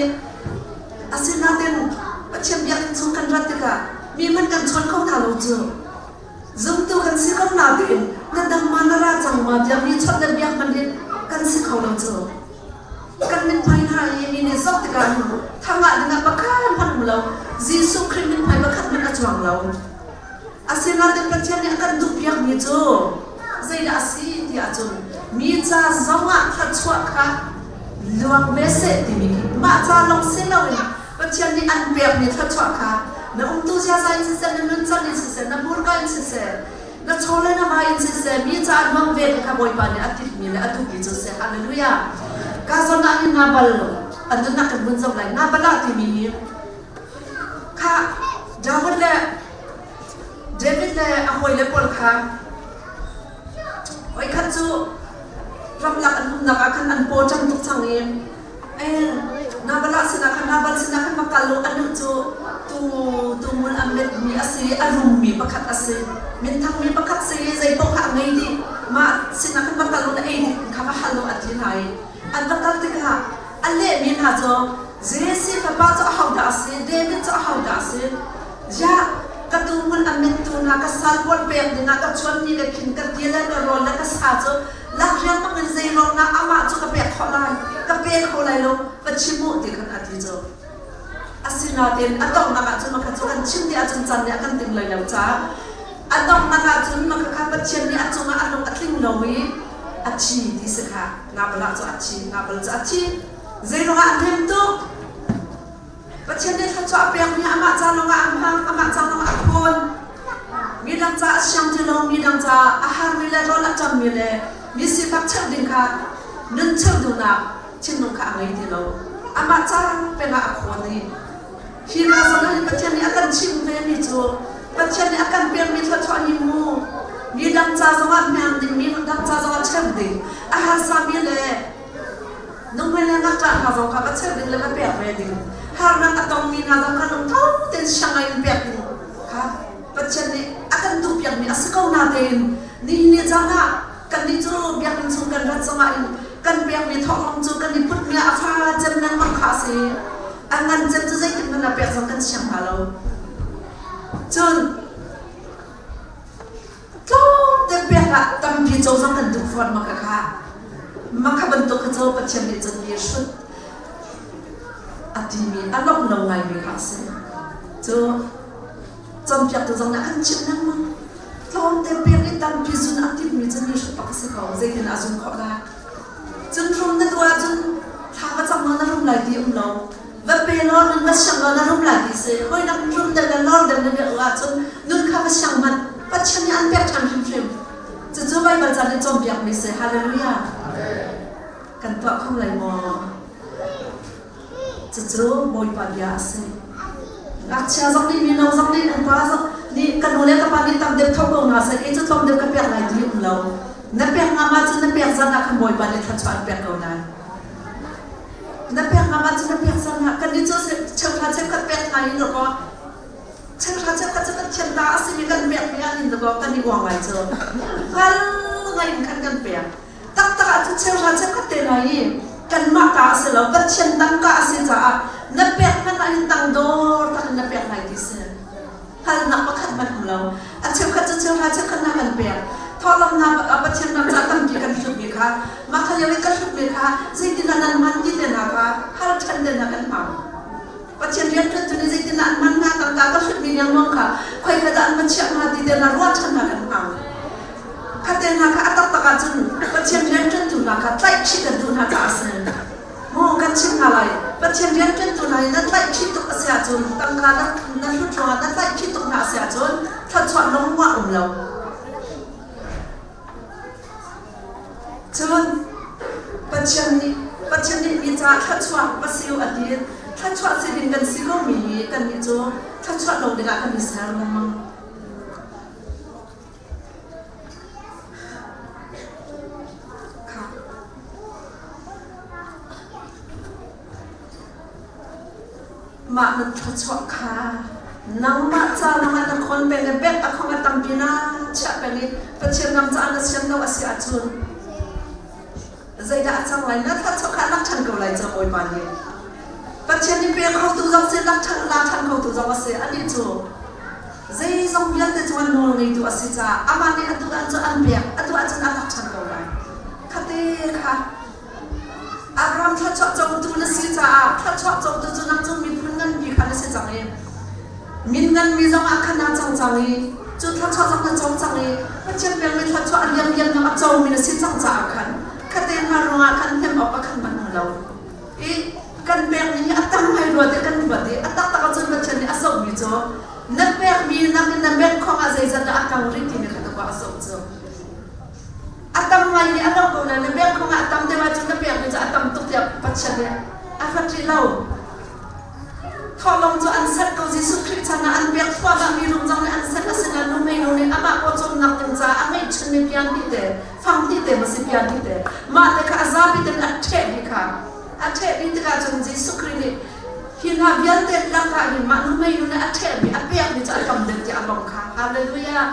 Asinain Pathian biakinn chung kan rat tikah mi hmanh kan chawn kho hna lo cu. Zumtu kan si ko nain na dam ma na ra cang ma tiah mi chawnh le biak hmanh hi kan si kho lo cu. Kan mithmai hna i mi nih zoh tikah thangah dingah pakhat hmanh um lo. Jesuh Khrih mithmai pakhat hmanh a cuang lo. Asinain Pathian nih a kan duhpiakmi cu zeidah a si ti ahcun mi ca zongah thluachuah kha luang ve seh timi khi mah ca lawng si loin Pathian nih an pekmi thluachuah kha na umtu ziaza in siseh, na nuncan in siseh, na hmurka in siseh, na chaw le na va in siseh, mi ca an hmang ve kha Bawipa nih a timhmi le a duhmi cu si. Hallelujah! Ka zawn ah hin Nabal an nunnak kan vun zoh lai. Nabal ah timi hi kha David le David le a hawile pawl kha voikhat cu ramlak an umnak ah khan an paw ṭam tuk cang i Nabal sinah khan Nabal sinah khan va kal u anu cu tuu a metmi a si a rummi pakhat a si minthangmi pakhat si i zei paoh kha a ngei dih mah sinah khan va kal u na ei ding kha va hal u a ti hna i an va kal tikah a lehmi hna cu Jesse fapa cu ahodah a si David cu ahodah a si ziah ka tuu a mettu hna ka sal pawl pek dingah ka chuanmi le khin ka ti le ka rawl le ka sa cu lak riangmang in zeiruang dah amah cu ka pek khawh lai ka pe kho lai lo va chim u ti khan a ti cu asinain a donghnak ahcun makha cu kan chim dih ahcun caan nih a kan ting lai lo caah a donghnak ahcun makha kha Pathian nih a cungah a lung a tling lo i a thi ti si kha Nabal ah cu a thi Nabal cu a thi zeiruangah a hnem tuk Pathian nih thluachuah a pekmi amah ca lawngah a hmang, amah ca lawngah a khawn. Midang ca a siang ti lo, midang ca a harmi le rawl a ṭammi le mi sifak cheuh ding kha nun cheuh duhnak thinlung kha a ngei ti lo. Amah ca pengah a khawn i hi hna zong hin Pathian nih a kan chimh vemi cu Pathian nih a kan pekmi thluachuah hi mu midang ca zongah hmang ding, midang ca zongah cheuh ding, a harsami le Nuhmei le ngakṭah hna zong kha va cheuh ding le va pek ve ding, harnak a tongmi hna zong kha lungtho tein siangai in pek ding kha Pathian nih a kan duhpiakmi a si ko natein nihin ni caan ah kannih cu biakinn chung kan rat zongah in kan pekmi thawhlawm cu kan i putmi ah a fa cem lengmang kha a si. A ngan cem cu zeitik hmanh ah pek zong kan siang hna lo. Cun Tlawmte pek ah tampi cozah kan duh fawn ma kha ma kha bantuk kha cu Pathian nih cun mi hrut a timi a lawmh lo ngaimi kha a si. Cu cawnpiaktu zong nih a kan chimh lengmang. Tlawmte pek i tampi zun a timmi cu mi hrut bak a si ko. Zeitin a zum khawh lai? Cun rum na tuah ahcun thla va cam law na rum lai ti um lo. Va pe law nun va siang law na rum lai ti si. Hawinak rum deuh le lor deuh na deuh ahcun nun kha va siang hmanh. Pathian nih an pek ṭhan hrimhrim. Cucu Baibal ca nih cawnpiakmi si. Hallelujah. Kan tuah kho lai maw? Cucu Bawipa bia a si. Ngakchia zong nih mino zong nih upa zong nih ka nu le ka pa nih tam deuh tho ko hna seh kei cu tlawm deuh ka pek lai ti um lo. Na pek ngam ahcun na pek zan ah khan Bawipa nih thluachuah an pek ko lai. Na pek ngam ahcun na pek zan ah kannih cu cheuhra cheukhat pek hna in dawkaw cheuhra cheukhat cu kan thiam ta a simi kan pek mi ah hin dawkaw kan i uang lai cu. Hngal ngai in khan kan pek. ah cu cheuhra cheukhat te hna hi kanmah ta a si lo, Pathian tangka a si caah na pek hmanh ah hin tangdor tak in na pek lai ti si. Hngalhnak pakhat hmanh um lo. A cheukhat cu cheuhra cheukhat hna kan pek. Thawhlawm hna Pathian ram caah tampi kan hlutmi kha mah kha lio i ka hlutmi kha zeitindah nan hman ti te hna kha hal ṭhan te hna kan hmang. Pathian rianṭuantu nih zeitindah an hman hnga tangka ka hlutmi liangluang kha khoika dah an va chiah hnga ti te hna ruahchan hna kan hmang. Khate hna kha a taktak ahcun Pathian rianṭuantu hna kha tlaihkhih kan duh hna caah a si. Maw kan chim hna lai. Pathian rianṭuantu hna hi na tlaihkhih tuk a si ahcun tangka na hlut ruangah na tlaihkhih tuk hna a si ahcun thluachuah lungmuah um lo. Cun Pathian nih Pathian nih mi caah thluachuah va si u a ti. Thluachuah si ding kan si komi hi kannih cu thluachuah lo dingah kan i ser lengmang. Mah na thluachuah kha nangmah ca lawngah na khawn peng i bank account ah tampi na chiah peng i Pathian ram caah na sian lo a si ahcun zeidah a cang lai? Na thluachuah kha a lak ṭhan ko lai cu Bawipa nih. Pathian nih pe khotu zong si lak ṭhan la ṭhan khotu zong a si. Anih cu zeizong vialte cu an nawl ngeitu a si caah amah nih a duh ahcun an pek, a duh ahcun a lak ṭhan ko lai. Khate kha Abraham thluachuah cotu na si caah thluachuah cotu cu nang cu miphun nganpi kha na si cang i min nganmi zong ah khan naa cang cang i cu thluachuah zong na co cang i Pathian pekmi thluachuah a liamliam zong a comi na si cang caah khan khate hna ruangah khan hnem awk a khan man lo i kan pekmi hi a tam ngai rua te kan ruat i a taktak ahcun Pathian nih a zohmi cu na pekmi nakin na bank khong ah zeizat dah a tang rih timi kha tu a zoh cu a tam ngai nih a lo ko nain na bank khong ah a tam deuh ahcun na pekmi cu a tam tuk tiah Pathian nih a hlat rih lo. Thawhlawm cu an set ko. Jesuh Khrih chan ah an pek thluahmah mi rum zong nih an set. Asinain nuhmei nu nih amah pawcawmnak ding caah a ngeihchunmi pian hnih te, fang hnih te maw si pian hnih te, mah te kha a zapi tein a ṭheh dih kha. A ṭheh dih tikah cun Jesuh Khrih nih hi hna vialte lakah hin mah nuhmei nu nih a ṭhehmi, a pekmi cu a tam deuh tiah a bawmh kha. Hallelujah!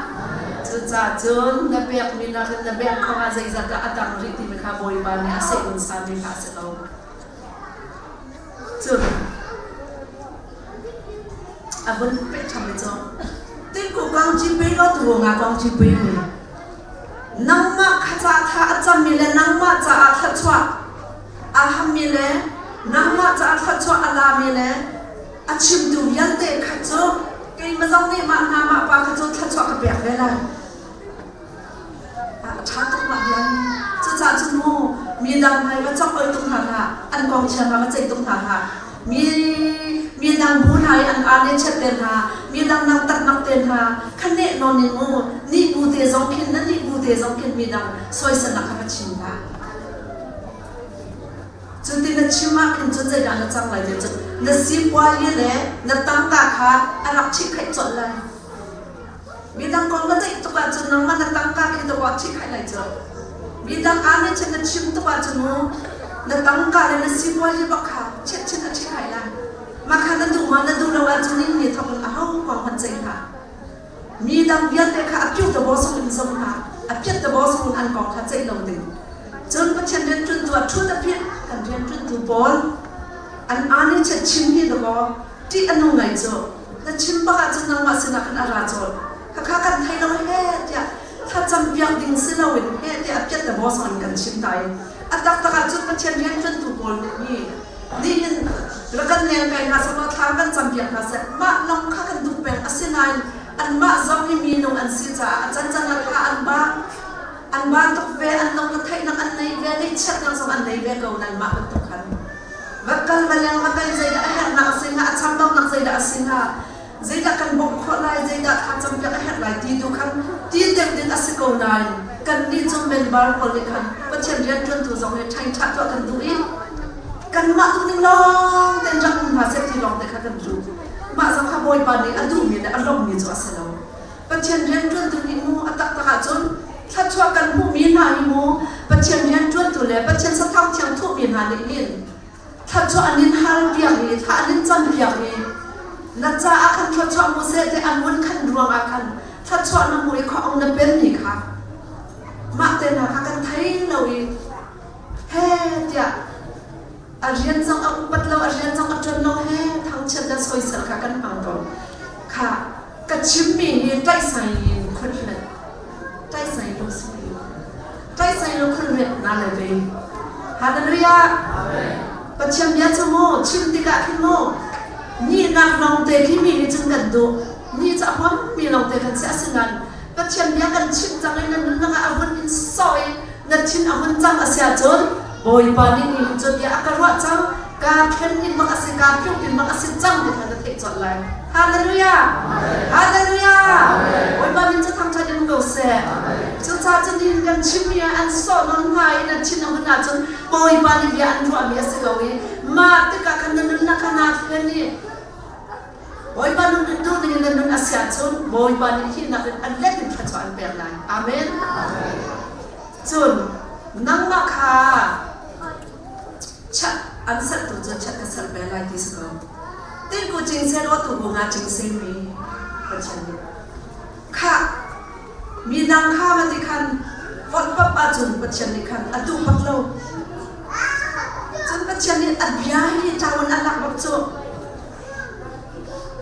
Cucaah cun na pekmi nakin na bank khong ah zeizat dah a tang rih timi kha Bawipa nih a seh unsami kha a si lo. Cun a vun peh ṭhan i cu tingku kong ci pei law tu nga kong ci pei mi nangmah kha ca tha a cammi le nangmah caah thluachuah a hammi le nangmah caah thluachuah a lami le a chimtu vialte kha cu keimah zong nih mah hna mah pa kha cu thluachuah ka pek ve lai. A ṭha tuk mah bia hi. Cucaah cun mu mi dang hmai va cawk oi tuk hna hlah, an kong chia hna va ceih tuk hna hlah. Mi mi dang bu hna i an ar le chiat te hna, mi dang nang tatnak te hna, kha neh nawn in mu nih bu te zong khin na nih bu te zong khin mi dang soiselnak kha va chim hlah. Cuti na chim ah khin cun zeidah na cang lai ti cun na sipuayi le na tangka kha a rak ṭhihkhaih colh lai. Midang kong na ceih tuk ahcun nangmah na tangka khi dawh ah ṭhihkhaih lai cu. Midang aa nih cun na chim tuk ahcun mu na tangka le na sipuazi bak kha chiatchin a ṭhihkhaih lai. Mah kha na duh ma na duh lo ahcun in mi thawk in aho kong hmanh ceih hlah. Mi dang vialte kha a piu tabaw sung in zum hlah. A piat tabaw sung in an kong kha ceih lo ding. Cun Pathian rianṭuantu ah ṭhut a piat kan rianṭuantu pawl an aa nih chiat chim hi dakaw ṭih a nung ngai cu. Na chim bak ahcun nangmah sinah khan a ra colh. Khakha kan thei lo he tiah thlacam piak ding si loin he tiah a piat le bawsang in kan chim ta i a taktak ahcun Pathian rianṭuantu pawl nih hi nihin rak kan leng kai hna seh law thla kan cam piak hna seh mah lawng kha kan duh peng asinain anmah zong hi minung an si caah a cancan ah kha an ba an ba tuk ve an lung na theihnak an nei ve ngeihchiatnak zong an nei ve ko nanmah bantuk khan Va kal va leng va kal zeidah a herhnak a si hnga, a chambaunak zeidah a si hnga, zeidah kan bawmh khawh lai, zeidah tha campiak a herh lai ti tu khan ti deuh ding a si ko nain kannih cu member pawl nih khan Pathian rianṭuantu zong hi ṭhain ṭha tuah kan duh i kanmah duh ning lawng tein rak um hna seh ti lawng te kha kan duh. Mah zong kha Bawipa nih a duhmi le a lawmmi cu a si lo. Pathian rianṭuantu nih mu a taktak ahcun thluachuah kan hmuhmi hna hi mu Pathian rianṭuantu le Pathian sathau thiang thuhmi hna nih hin thluachuah an in halpiak i thla an in campiak i na caah khan thluachuah hmu seh ti an vun khan ruangah khan thluachuah na hmu i khua ong na penmi kha mah te hna kha kan thei lo i. He tiah a rian zong a upat lo, a rian zong a ṭuan lo he thangchiat le soisel kha kan hmang tawn. Kha ka chimmi hi tlaihsai in khun hlet tlaihsai lo si tlaihsai lo khun hlet na le ve. Hallelujah. Pathian bia cu mu chim tikah khin mu ni nak lawng te khi mi nih cun kan duh ni cu a huam mi lawng te kan si. Asinain Pathian bia kan chim cang i na nunnak ah a vun in sawh i na thin a hun cang a si ahcun Bawipa nih nihin cu bia a ka ruah cang, kaa thlen in bak a si, kaa philh in bak a si cang ti kha na theih colh lai. Hallelujah! Hallelujah! Bawipa min cu thangṭhat in ko seh. Cucaah cun nihin kan chimmi ah an sawh nawn hna i na thin a hun ahcun Bawipa nih bia an ruahmi a si ko i mah tikah khan na nunnak kha naa thlen i Bawipa nun duh ning in na nun a si ahcun Bawipa nih hi nakin a let in thluachuah an pek lai. Amen. Cun nangmah kha chat an sertu cu chat ka ser ve lai ti si ko. Tin ku cing se lo tu bu nga cing se mi Pathian nih. Kha mi dang kha va ti khan volh pap ahcun Pathian nih khan a duh bak lo. Cun Pathian nih a bia hi ṭaun a lak bak cu.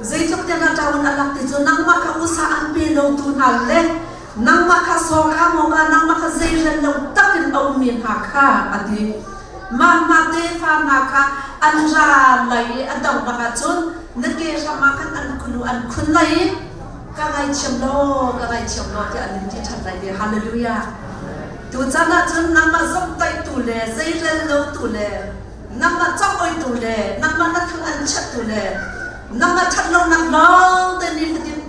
Zeitluk tiang ah ṭaun a lak ti cu nangmah kha usa an pe lo tu hna le nangmah kha saw kha maw ka nangmah kha zeirel lo takin a ummi hna kha a ti. Mah hna tefa hna kha an ra lai i a donghnak ah cun na ke hram ah khan an khunu an khun lai i ka ngaithiam law, ka ngaithiam law tiah an in ti ṭhan lai ti. Hallelujah. Tuchan ah cun nangmah zomhtaihtu le zeirel lotu le nangmah congoitu le nangmah na thang an chiattu le nangmah ṭhatlonak lawng te nifatin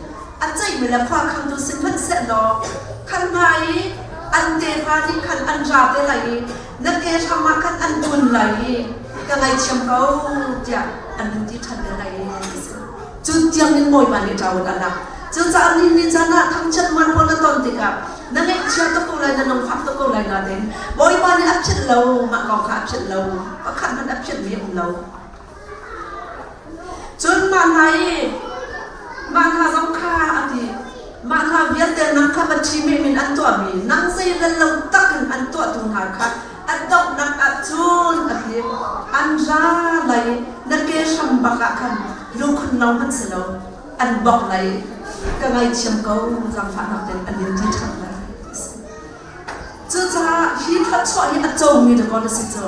a ceihmi le khua khangtu si hmanhsehlaw khan hna i an tefa nih khan an ra te lai i na ke hram ah khan an kun lai i ka ngaithiam ko tiah an hun ti ṭhan te lai i. Cu tiang in Bawipa nih ṭaun a lak. Cucaah ni ni caan ah thangchiat mualpho na ton tikah na ngaihchia tuk ko lai, na lungfak tuk ko lai nain Bawipa nih a philh lo, mah kong kha a philh lo, pakhat hmanh a philhmi a um lo. Cun mah hna i mah hna zong kha a ti, mah hna vialte nang kha va ṭhi men an tuahmi, nang zeirel lo takin an tuahtu hna kha a donghnak ah cun a ti, an ra lai, na ke hram bak ah khan lukhun lo hmanh si lo, an bok lai, ka ngaithiam ko, zaangfahnak tein an in ti ṭhan lai. Cucaah hi thluachuah hi a comi dakaw na si cu.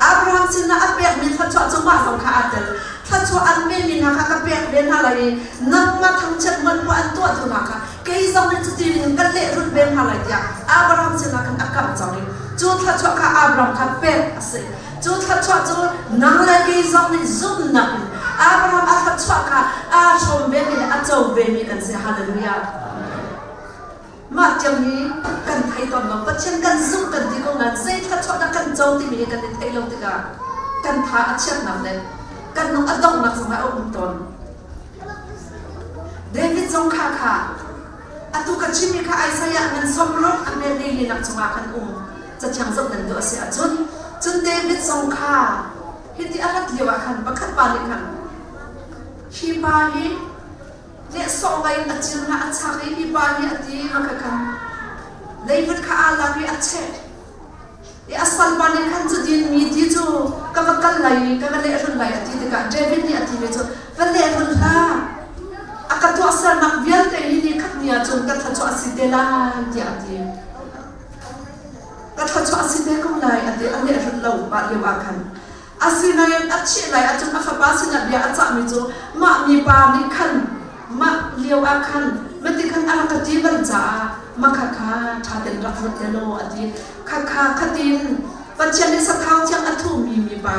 Abraham sinah a pekmi thluachuah cu mah zong kha aa tel. Thluachuah an pemi hna kha ka pek ve hna lai i nangmah thangchiat mualpho an tuahtu hna kha kei zong nih cuti ning ka lehrulh ve hna lai tiah Abraham sinah khan a kamh cang i cu thluachuah kha Abraham kha pek a si. Cu thluachuah cu nang le kei zong nih zumhnak in Abraham a thluachuah kha aa hrawm vemi le a co vemi kan si. Hallelujah. Mah tiang hi kan thei tawn lo. Pathian kan zumh kan ti ko nain zei thluachuah dah kan co timi hi kan i theih lo tikah kan tha a chiatnak le kan lung a donghnak zongah a um tawn. David zong kha kha atu ka chimmi kha Isaiah ngan 60 a mel li nak chungah khan um cathiang zoh nan duh a si ahcun cun David zong kha hiti a rat lio ah khan pakhat pa nih khan hi pa hi nehsawh ngai in a cil hna a chak i hi pa hi a ti ma kha khan leivut kha aa lak i a cheh i a salpa nih khan cu din mi ti cu ka va kal lai i ka va lehrulh lai a ti tikah David nih a ti mi cu va lehrulh hlah, a ka tuahsernak vialte hi ni khat ni ah cun ka thluachuah a si te lai tiah a ti. Ka thluachuah a si te ko lai a ti. A lehrulh lo pah lio ah khan asinain a thih lai ahcun a fapa sinah bia a cahmi cu mah mipa nih khan mah lio ah khan mati khan a rak ka ti bal caah makha kha ṭha tein rak ruat te law a ti. Khakha khatin Pathian nih sathau thiang a thuhmi mipa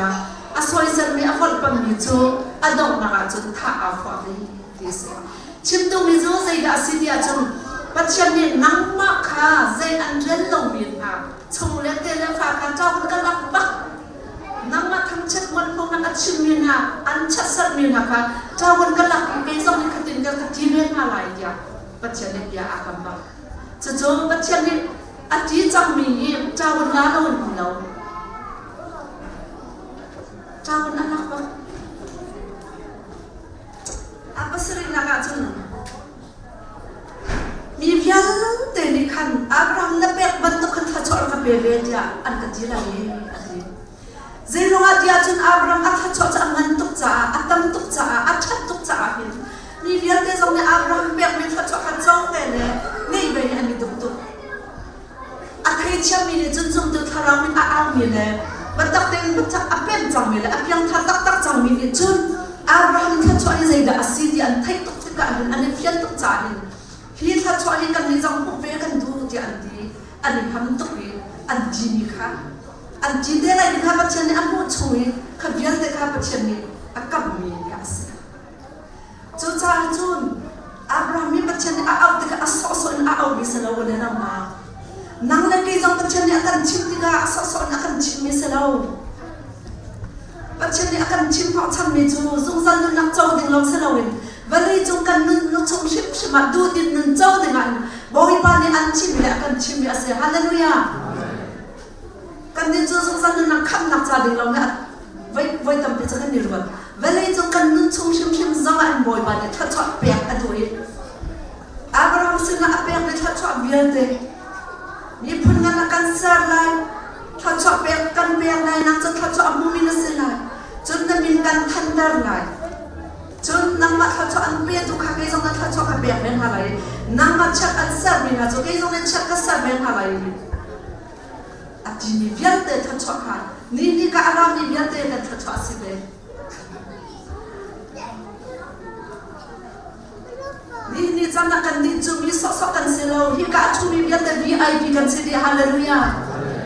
a soiselmi a holhpammi cu a donghnak ah cun thah aa huah ve ti a si. Chim duhmi cu zeidah a si ti ahcun Pathian nih nangmah kha zei an rel lomi hna chung le te le fa kha ṭau ka lak bak, nangmah thangchiat mualphonak a chimmi hna an chiatserhmi hna kha ṭawan ka lak i kei zong nih khatin ka ti ve hna lai tiah Pathian nih bia aa kam bak. Cucu Pathian nih a ti cangmi hi ṭawan la lo in um lo. Ṭawan a lak bak. A pasarihnak ah cun mi vialte nih khan Abraham na pek bantuk khan thluachuah rak ka pe ve tiah an ka ti lai i a ti. Zeiruangah tiah cun Abraham a thluachuah cu a ngan tuk caah, a tam tuk caah, a ṭhat tuk caah hin mi vialte zong nih Abraham pekmi thluachuah kha co ve le ngeih ve hi an i duh tuk. A theithiammi nih cun zumtu thlarau min a aumi le biatak tein biatak a pemh cangmi le a piangthar taktak cangmi nih cun Abraham thluachuah hi zeidah a si ti an theih tuk tikah hin an i fian tuk caah hin hi thluachuah hi kannih zong hmuh ve kan duh tiah an ti. An i ham tuk i an timi kha an ti te lai ding kha Pathian nih a hmuh chung i kha vialte kha Pathian nih a kamhmi kha a si. Cucaah cun Abraham nih Pathian nih a auh tikah a sawhsawh in a auhmi si lo le nang ma. Nang le kei zong Pathian nih a kan chimh tikah a sawhsawh in a kan chimhmi si lo. Pathian nih a kan chim hnawhchanmi cu zungzal nunnak co ding lawng si loin vawlei cung kan nun nu chung hrimhrim ah duhdin nun co ding ah Bawipa nih an chimmi le a kan chimmi a si. Hallelujah! Kan nih cu zungzal nunnak khamhnak ca ding lawng hi voi voi tampi cu kan i ruat. Vawlei cung kan nun chung hrimhrim zong ah in Bawipa nih thluachuah pek a duh i Abraham sinah a pekmi thluachuah vialte miphun ngan a kan ser lai, thluachuah pek kan pek lai nak cu thluachuah a hmumi na si lai. Cun na min kan thanter lai. Cun nangmah thluachuah an petu kha kei zong na thluachuah ka pek ve hna lai i nangmah chiat an sermi hna cu kei zong nih chiat ka ser ve hna lai a timi vialte thluachuah kha ni ni ka a rami vialte kan thluachuah a si ve. Ni ni caan ah kan nih cu mi sawhsawh kan si lo. Hika a ṭhumi vialte VIP kan si dih. Hallelujah.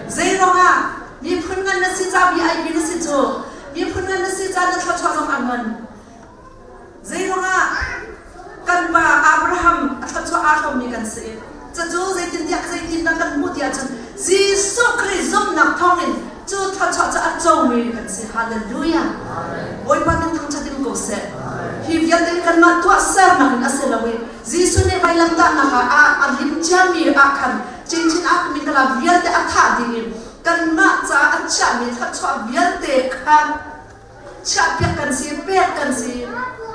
Zeiruangah miphun ngan na si ca VIP na si cu miphun ngan na si ca na thluachuah zong a ngan. Zeiruangah kan pa Abraham a thluachuah aa hrawmmi kan si. Cucu zeitintiah zeitindah kan hmuh ti ahcun Jesuh Khrih zumhnak thawngin cu thluachuah cu a comi kan si. Hallelujah. Bawipa min thangṭhat in ko seh. Hi vialte hi kanmah tuahsernak in a si lo i Jesuh nih vailamtahnak ah a lim ciami ah khan chinchin ah mi kala vialte a thah dih i kanmah caah a chiahmi thluachuah vialte kha chiahpiak kan si, pek kan si.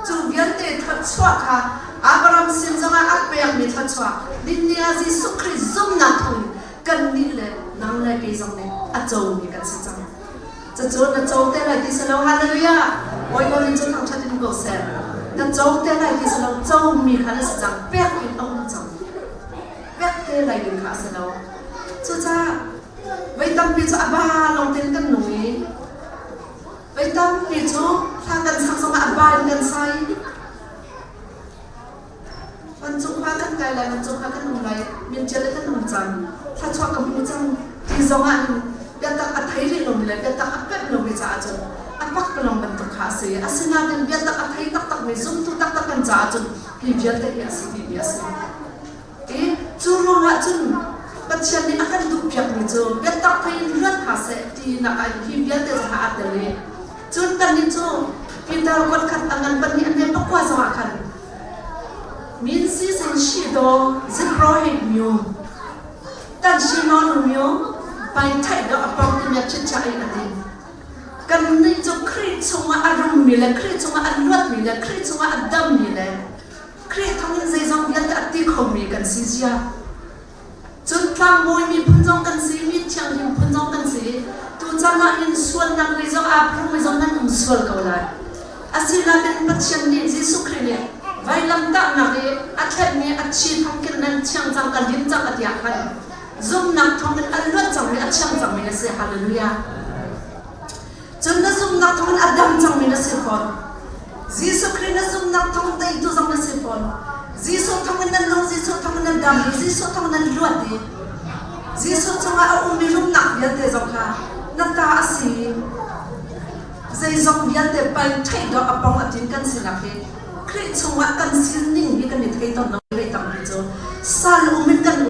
Cu vialte thluachuah kha Abraham sin zongah a pekmi thluachuah Dinnia Jesuh Khrih zumhnak thawngin kannih le nang le kei zong nih a comi kan si cang. Cucu na co te lai ti si lo. Hallelujah! Bawipa min cu thangṭhat in ko seh. Na co te lai ti si lo, comi kha na si cang. Pek in a um cang. Pek te lai ding kha a si lo. Cucaah Voi tampi cu a ba lawng tein kan nung i voi tampi cu hla kan sak zongah a ba in kan sa i vancung khua kan kai lai, vancung khua kan um lai, mincel in kan um cang, thluachuah ka hmu cang ti zongah hin biatak a thei rih lomi le biatak a pemh lomi caah cun a pakpalawng bantuk kha a si. Asinain biatak a thei taktakmi zumtu taktak kan caah cun hi vialte hi a si dihmi a si. I cu ruangah cun Pathian nih a kan duhpiakmi cu biatak tein luat hna seh ti nak ah hi vialte zongah aa tel i cun kannih cu Peter kuatkhat a ngan pahnih a hme pakua zongah khan min si sin shi do zipro he myu tan shi no nu myu pai thai do apong ti mya chit cha ai ati kannih cu Khrih chungah a rummi le Khrih chungah a luatmi le Khrih chungah a dammi le Khrih thawngin zeizong vialte a ti khomi kan si zia. Cun tlangbawi miphun zong kan si, mi thianghlim phun zong kan si. Tuchan ah hin sualnak lei zong aa phurmi zong nan um sual ko lai. Asinain Pathian nih Jesuh Khrih nih vailamtahnak i a thlenmi a thi thawngin nan thiang cang ka lim cang a ti ah khan zumhnak thawngin a luat cangmi a thiang cangmi na si. Hallelujah. Cun na zumhnak thawngin a dam cangmi na si fawn. Jesuh Khrih na zumhnak thawng teitu zong na si fawn. Jesuh thawngin nan nung, Jesuh thawngin nan dam i Jesuh thawngin nan luat i Jesuh chungah a ummi rumnak vialte zong kha na ta a si. Zeizong vialte pai theih dawh a pong a tin kan sinak hi Khrih chungah kan sining hi kan i thei tawn lo vei tampi cu sal um in kan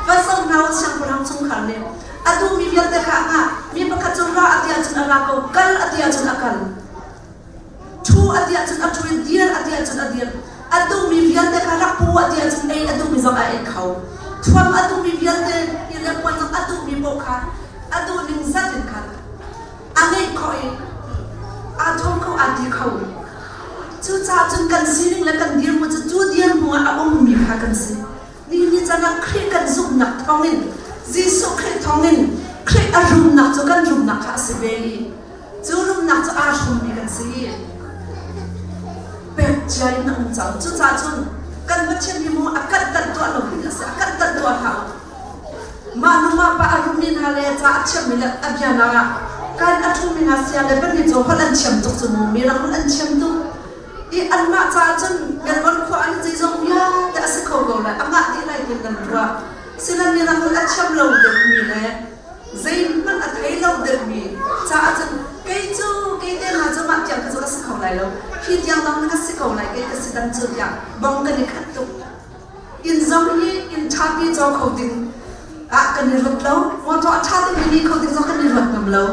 Va zoh hna u siangpahrang chungkhar nih a duhmi vialte kha a ngah. Mi pakhat cu ra a ti ahcun a ra ko, kal a ti ahcun a kal. Ṭhu a ti ahcun a ṭhu i dir a ti ahcun a dir. A duhmi vialte kha rak pu ti ahcun ei a duhmi zong a ei kho. Thuam a duhmi vialte hi le puan zong a duhmi paoh kha a duh ning zat in khan a ngeih khawh i aa thuam kho, aa ti kho. Cucaah cun kan sining le kan dirhmun cu cu dirhmun ah a ummi kha kan si. Ni ni can ah Khrih kan zumhnak thawngin Jesuh Khrih thawngin Khrih a rumnak cu kan rumnak kha a si ve i cu rumnak cu aa hrummi kan si. Pek cia in a um cang. Cucaah cun kan Pathian hi mu a kan tanh tuah lo ding a si. A kan tanh tuah hlah u. Mah nu mah pa a rummi hna le ca a thiammi le a bia hna ah kan a ṭhumi hna sia le pahnih cu holh an thiam tuk cu mu. Mirang holh an thiam tuk. I anmah caah cun Yangon khua ah hin zeizong vialte a si kho ko lai, a ngah dih lai tiin kan ruah. Sinan mirang holh a thiam lo deuhmi le zeihmanh a thei lo deuhmi caah cun kei cu kei te hna cu mah tiang kha cu ka si kho lai lo. Hi tiang dong ka si ko lai, kei ka si dan cu tiah bong kan i khat tuk. Inn zong hi inn ṭhapi caw kho ding ah kan i ruat lo. Motor a ṭha dingmi ni kho ding zong kan i ruat ngam lo.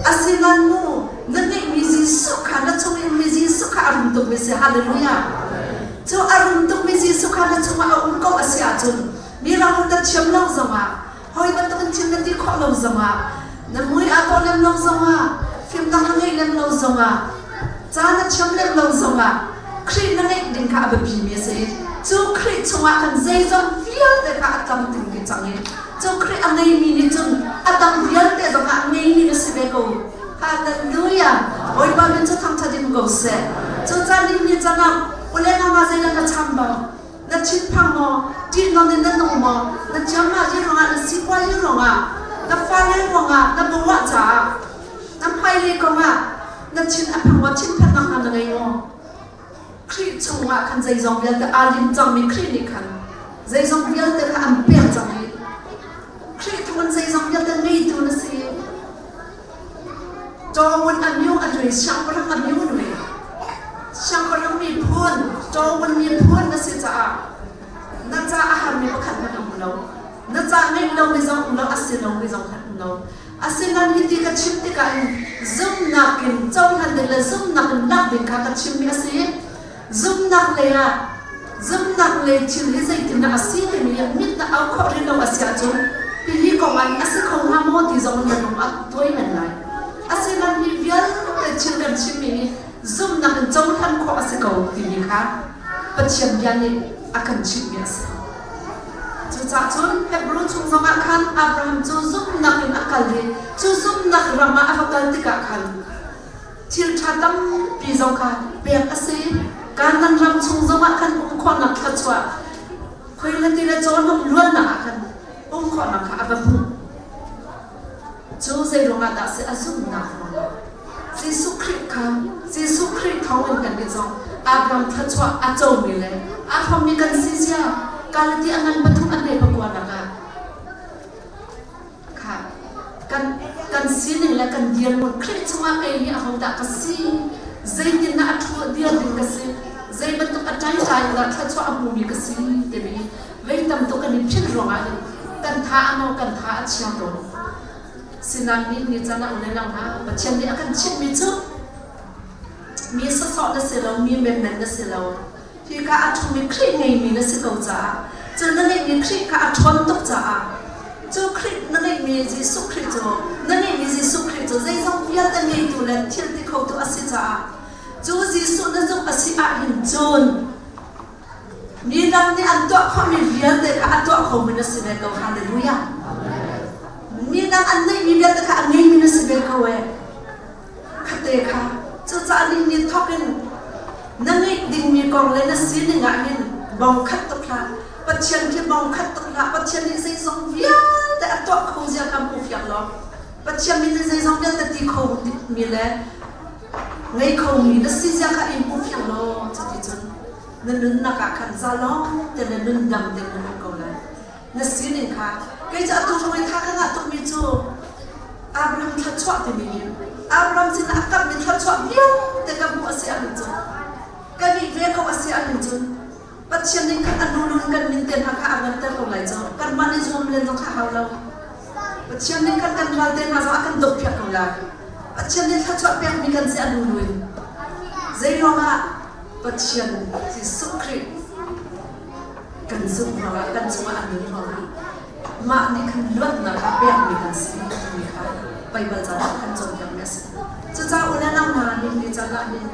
Asinain mu, na ngeihmi Jesuh kha na chung i ummi Jesuh kha a rum tukmi si. Hallelujah. Cu a rum tukmi Jesuh kha na chungah a um ko a si ahcun mi ram na thiam lo zongah hawi bantukin thil na ti khawh lo zongah na mui aa dawh lem lo zongah fimnak na ngeih lem lo zongah ca na thiam lem lo zongah Khrih na ngeih ding kha a biapimi a si. Cu Khrih chungah khan zeizong vialte kha a tlamtling dih cang i cu Khrih a ngeimi nih cun a dang vialte zongah ngeimi na si ve ko. Hallelujah! Bawipa min cu thangṭhat in ko seh. Cu caan ni ni can ah ule ngama zeidah na chambau? Na thinphang maw? Ṭih nawn in na nung maw? Na thiamnak hi ruangah na sipuai hi ruangah na fale ruangah na bawah caah na hmailei kongah na thin a phang maw? Thinphannak hna na ngei maw? Khrih chungah khan zeizong vialte aa lim cangmi Khrih nih khan zeizong vialte kha an pek cang i Khrih thawngin zeizong vialte ngeitu na si. Tawun a myu a nui, siangpahrang a myu nui. Siangpahrang miphun, tawun miphun na si caah na ca a harmi pakhat hmanh a um lo. Na ca ngeih lomi zong um lo, a si lomi zong khan um lo. Asinain hiti ka chim tikah in zumhnak in cohlan ding le zumhnak in lak ding kha ka chimmi a si. Zumhnak lei ah zumhnak lei thil hi zeitindah a si timi mit na au khawh rih lo a si ahcun hihi kong ah hin a si kho hnga maw ti zong in na lung a tuai men lai. Asinain hi vialte thil kan chimmi hi zumhnak in cohlan khawh a si ko timi kha Pathian bia nih a kan chimhmi a si. Cucaah cun Hebrew chung zongah khan Abraham cu zumhnak in a kal i cu zumhnak ram ah a va kal tikah khan thil ṭha tampi zong kha pek a si. Kanaan ram chung zongah khan um khawhnak thluachuah khoi le ti le cawhnuk luannak ah khan um khawhnak kha a va hmuh. Cu zei ruangah dah si a zumhnak ruangah Jesuh Khrih kha Jesuh Khrih thawngin kan nih zong Abraham thluachuah a comi le a hrawmmi kan si zia Galati a ngan pathum a hme pakua nak ah kha kan kan sining le kan dirhmun Khrih chungah kei hi ahodah ka si zeitindah a thu dir ding ka si zei bantuk a ṭaiṭai in dah thluachuah a hmumi ka si timi vei tam tuk kan i philh ruangah hin kan tha a no kan tha a chia tawn. Sinain nih ni can ah le lang ha Pathian nih a kan chimhmi cu mi sawsawh na si lo, mi menmen na si lo. Hi ka a ṭhumi Khrih ngeimi na si ko caah cu na ngeihmi Khrih kha a ṭhawn tuk caah cu Khrih na ngeihmi Jesuh Khrih cu na ngeihmi Jesuh Khrih cu zeizong vialte ngeitu le thil ti khotu a si caah cu Jesuh na zumh a si ahhin cun Mi dang nih an tuah khawhmi vialte kha a tuah khomi na si ve ko. Hallelujah. Mi dang an neihmi vialte kha a ngeimi na si ve ko ee. Khate kha cucaah ning ni thawk in na ngeih dingmi kong le na sining ah hin bong khat tuk hlah. Pathian khi bong khat tuk hlah. Pathian nih zeizong vialte a tuah kho zia kha hmu fiang law Pathian min in zeizong vialte ti kho mi le ngei khomi na si zia kha in hmu fiang law cuticun na nunnak ah khan zalong te le nundam te na nung ko lai. Na sining kha kei cu atu hruai tha ka ngah tukmi cu Abraham thluachuah timi hi Abraham sinah a kammi thluachuah vialte ka hmuh a si ahhin cun ka nih ve ko a si ahhin cun Pathian nih khan a lulun kan min te hna kha a nganter ko lai cu kanmah nih zuam len zong kha hau lo. Pathian nih khan kan ral te hna zong a kan dawhpiak ko lai. Pathian nih thluachuah pekmi kan si a lulu in. Zei ruangah? Pathian Jesuh Khrih kan zumh ruangah kan cungah a nun ruangah mah nih khan luatnak a pekmi kan si timi kha Baibal ca ah kan cawnpiakmi a si. Cucaah u le nau hna nih ni caan ah hin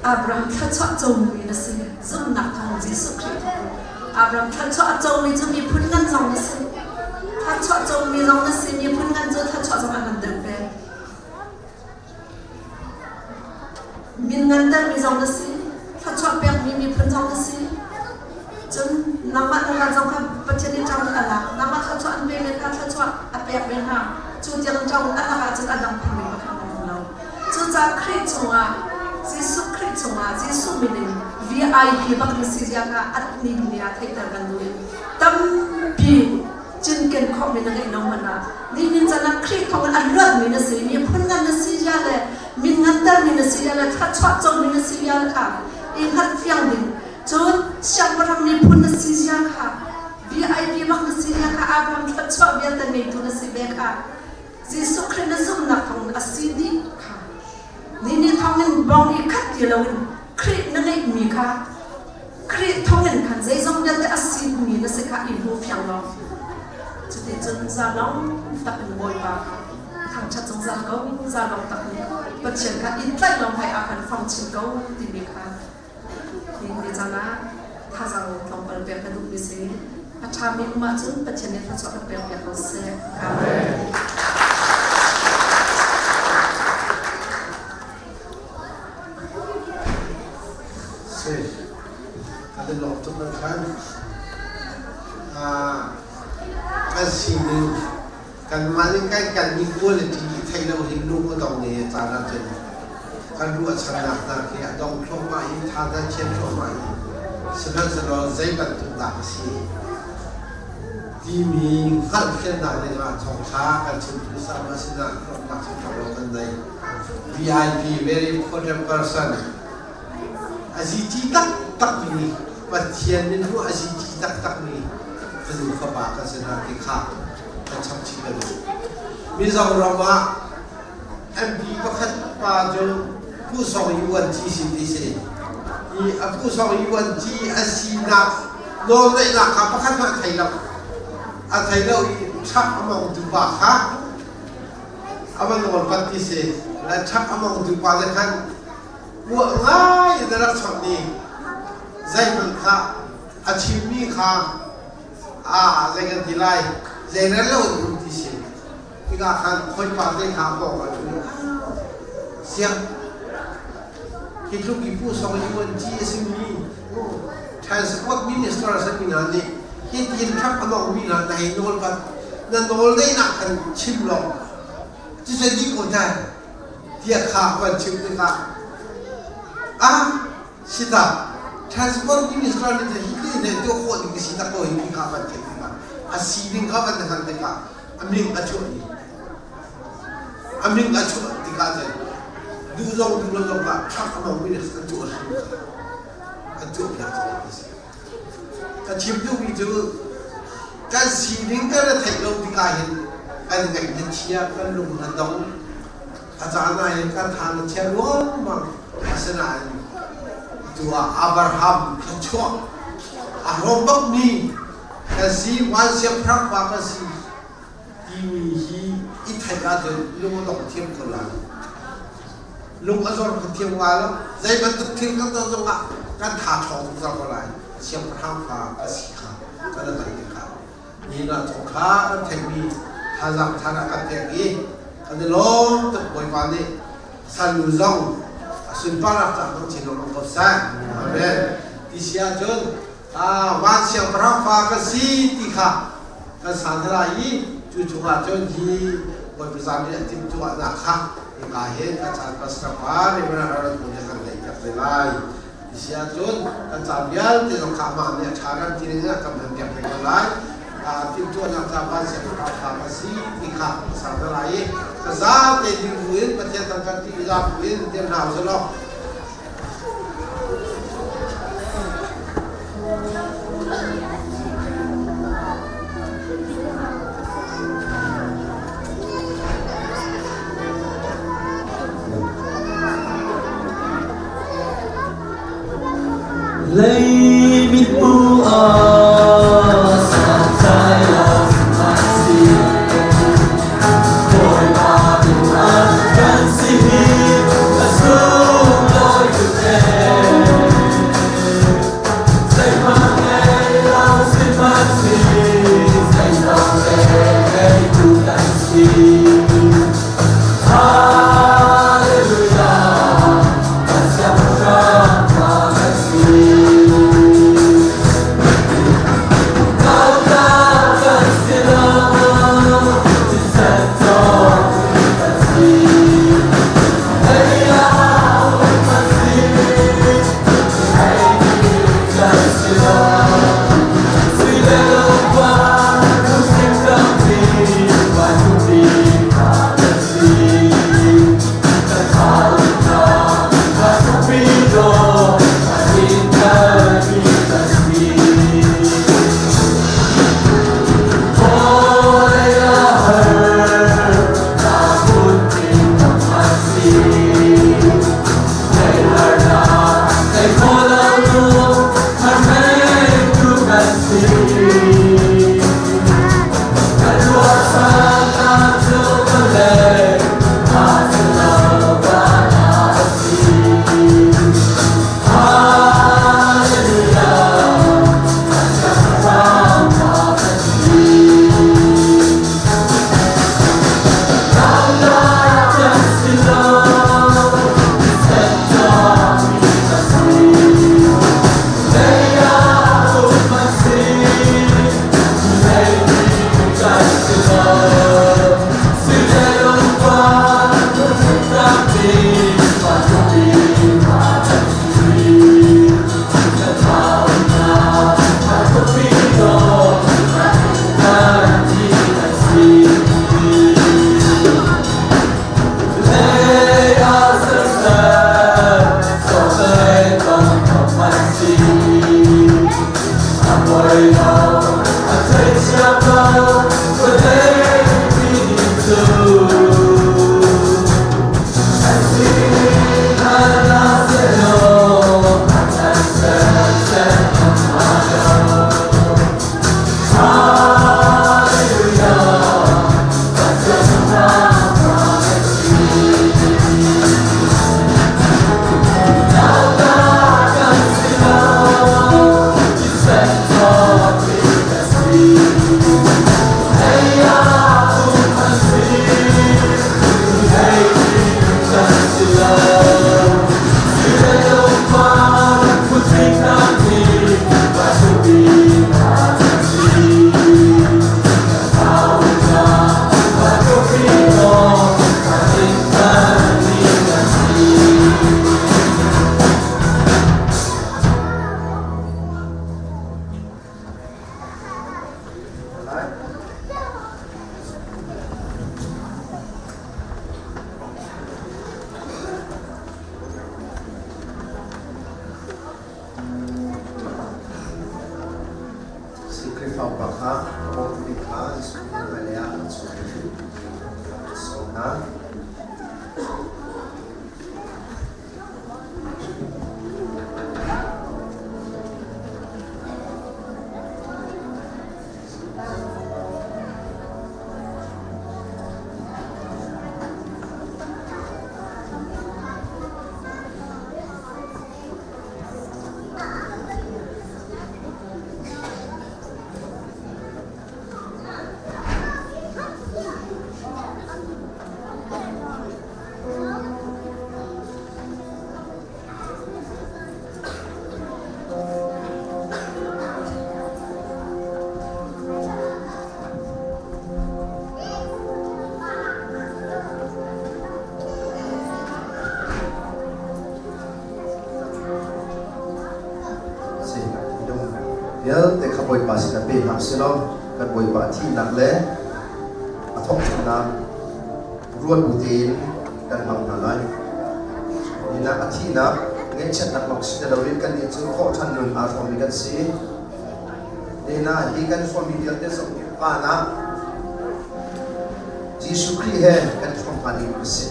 Abraham thluachuah comi na si. Zumhnak thawng Jesuh Khrih thawng Abraham thluachuah a comi cu miphun ngan zong na si. Thluachuah comi zong na si. Miphun ngan cu thluachuah zong a ngan deuh ve. Min ngantermi zong na si, thluachuah pekmi miphun zong na si. Cun nangmah na zong kha Pathian nih ṭang a lak. Nangmah thluachuah an pe ve kha thluachuah a pek ve hna. Cu tiang ṭang a lak ahcun a dang phun pakhat an um lo. Cucaah Khrih chungah, Jesuh Khrih chungah, Jesuh min in VIP bak na si zia kha at ni ni ah theihter kan duh i tampi cinken khawhmi na ngeih lo hmanh ah nihin caan ah Khrih thawngin a luatmi na si, miphun ngan na si zia le min ngantermi na si zia le thluachuah comi na si zia kha i hngalh fiang ding. Cun siangpahrang miphun na si zia kha, VIP bak na si zia kha, Abraham thluachuah vialte ngeitu na si ve kha, Jesuh Khrih na zumhnak thawngin a si dih kha. Nihin thawngin bong i khat ti loin Khrih na ngeihmi kha Khrih thawngin khan zeizong vialte a simi na si kha i hmu fiang law cuticun zalong tak in Bawipa kha thangṭhat zungzal ko, zalong tak in Pathian kha i tlaih law hmai ah khan fang chin ko timi kha hi ni caan ah thazaang tlawmpal pek ka duhmi si. A ṭhami um ahcun Pathian nih thluachuah kan pek piak ko seh. Amen. Si. Kan i lawm tuk hringhran. Kan sining, kanmah nih kan kalmi quality i theih lo hi lung a dong i caan ahcun kan ruahchannak hna khi a dong thluahmah i tha hna chiat thluahmah i sihmanhsehlaw zei bantuk dah a si timi hngalhfiannak dingah thawngṭha kan chimtu sama sinah lawmhnak chimṭha kan nei. VIP, very important person. A zici taktakmi Pathian min hu a zici taktakmi fanu fapa kan si hna ti kha kan chap chih ka duh. Mizoram ah MP pakhat pa cu Pu Song Yuan Ci si ti si. I a Pu Song Yuan Ci a sinak nawlngeihnak kha pakhat hmanh a thei lo. A thei lo i truck a mongtu pa kha a va nawlpat ti si. Le truck a mongtu pa le khan uah ngai in a rak chawnh i zeihmanh kha a chimmi kha a zei kan ti lai zeirel lo in um ti si. Tikah khan hawipa te kha a pawng ah ṭhu siang hi tluk i Pu Song Yuan Ci a simi transport minister a simi hna nih hi tin truck a mawngmi hna na hei nawl pat na nawl neihnak khan chim law cucu dih ko hna tiah kha van chim tikah ah sita transport minister nih hi ti ne tuah khawh ding si tak ko hi ti kha van theih tikah a si ding kha van hngalh tikah a min a chuah i a min a chuah tikah cun duh zong duh lo zong ah truck a mawngmi nih an tuah hrim an tuah piak cu a si. Ka chim duhmi cu kan sining kan i theih lo tikah hin kan ngaih na chia, kan lung a dong, a caan ah hin kan tha na chia ruangmang. Asinain tu ah Abraham thluachuah a hrawm bakmi kan si, van siangpahrang pa kan si timi hi i theih ahcun lung a dong thiam ko lai. Lung a zor kho thiam ngai lo. Zei bantuk thil kan ton zongah kan tha ṭhawng zungzal ko lai. Siangpahrang fa a si kha kan i hngalh tikah nihin ah thawngṭha kan theihmi thazaang ṭhan a kan pek i kan i lawm tuk. Bawipa nih salnu zong a sunparnak caah hmang chin lengmang ko seh. Amen. Ti si ahcun van siangpahrang fa ka si ti kha kan san hna lai i cu chungah cun hi Bawipa zan nih a timhtuahnak kha hika hin a caan pastor pa Reverend Aaron Hmu nih kan neih piak te lai. Ti si ahcun kan caan vialte zong kha amah nih a ṭha kan ti ning ah kan hman piak te ko lai. Timhtuahnak ca van siangpahrang fa ka si ti kha ka san hna lai i ka zate ding buin Pathian thangṭhat ti za buin tiam hna usih law. Lei mitmu ah santlai lo sihmanhseh, Bawipa tuan kan si hi a sunglawi tuk ee. Zeihmanh ngei lo sihmanhseh, zeizong te ngeitu kan si. Hallelujah, kan siangpahrang pa kan si. Nauta kan si lo, thisen cawk kan si. Lei ah kan si, ei kan si lo. Sui le lungvar lungthin tampi vancungmi hna kan si. Kan thau hna vancungmi dawh a tlintermi kan si. Vawlei a har, na phuntin tam an si. Zei harnak, zei khawh lo nu, har meitu kan si. Kan ruahchannak cu vawlei aa si lo van ah a si. Hallelujah, kan siangpahrang pa kan si. Nauta kan si lo, thisen cawkmi kan si. Lei ah um an si, lei kan si lo. Si le lungvar lungthin tampi vancungmi hna kan si. Kan thau hna vancungmi dawh kan kan si. Lei ah siseh, sawhseh tong thom an si. A poi lo, a theithiam lo, vawlei mi nih cu. An si hna sehlaw, an kan sersen hnga lo. Hallelujah, kan siangpahrang pa kan si. Nauta kan si lo, thisen cawkmi kan si. Lei ah um an si, lei kan si lo. Si le lungvar phunhring tampi vancungmi hna kan si. Kan thau hna vancungmi dawh a tlintermi kan si. Si Khrihfa upa kha bawmtu bik kha Jesuh Khrih hmailei ah an chuak in sawm hna. Si minung vialte kha Bawipa sinah pe hna usih law kan Bawipa a thihnak le a thawhṭhannak ruat bu tein kan hmang hna lai. Ninak a thihnak ngaihchiatnak lawng si ti loin kannih cu thawhṭhan nun aa hrawmmi kan si. Nina hi kan hrawmmi vialte zong nih van ah Jesuh Khrih he kan hrawm hnga ding a si.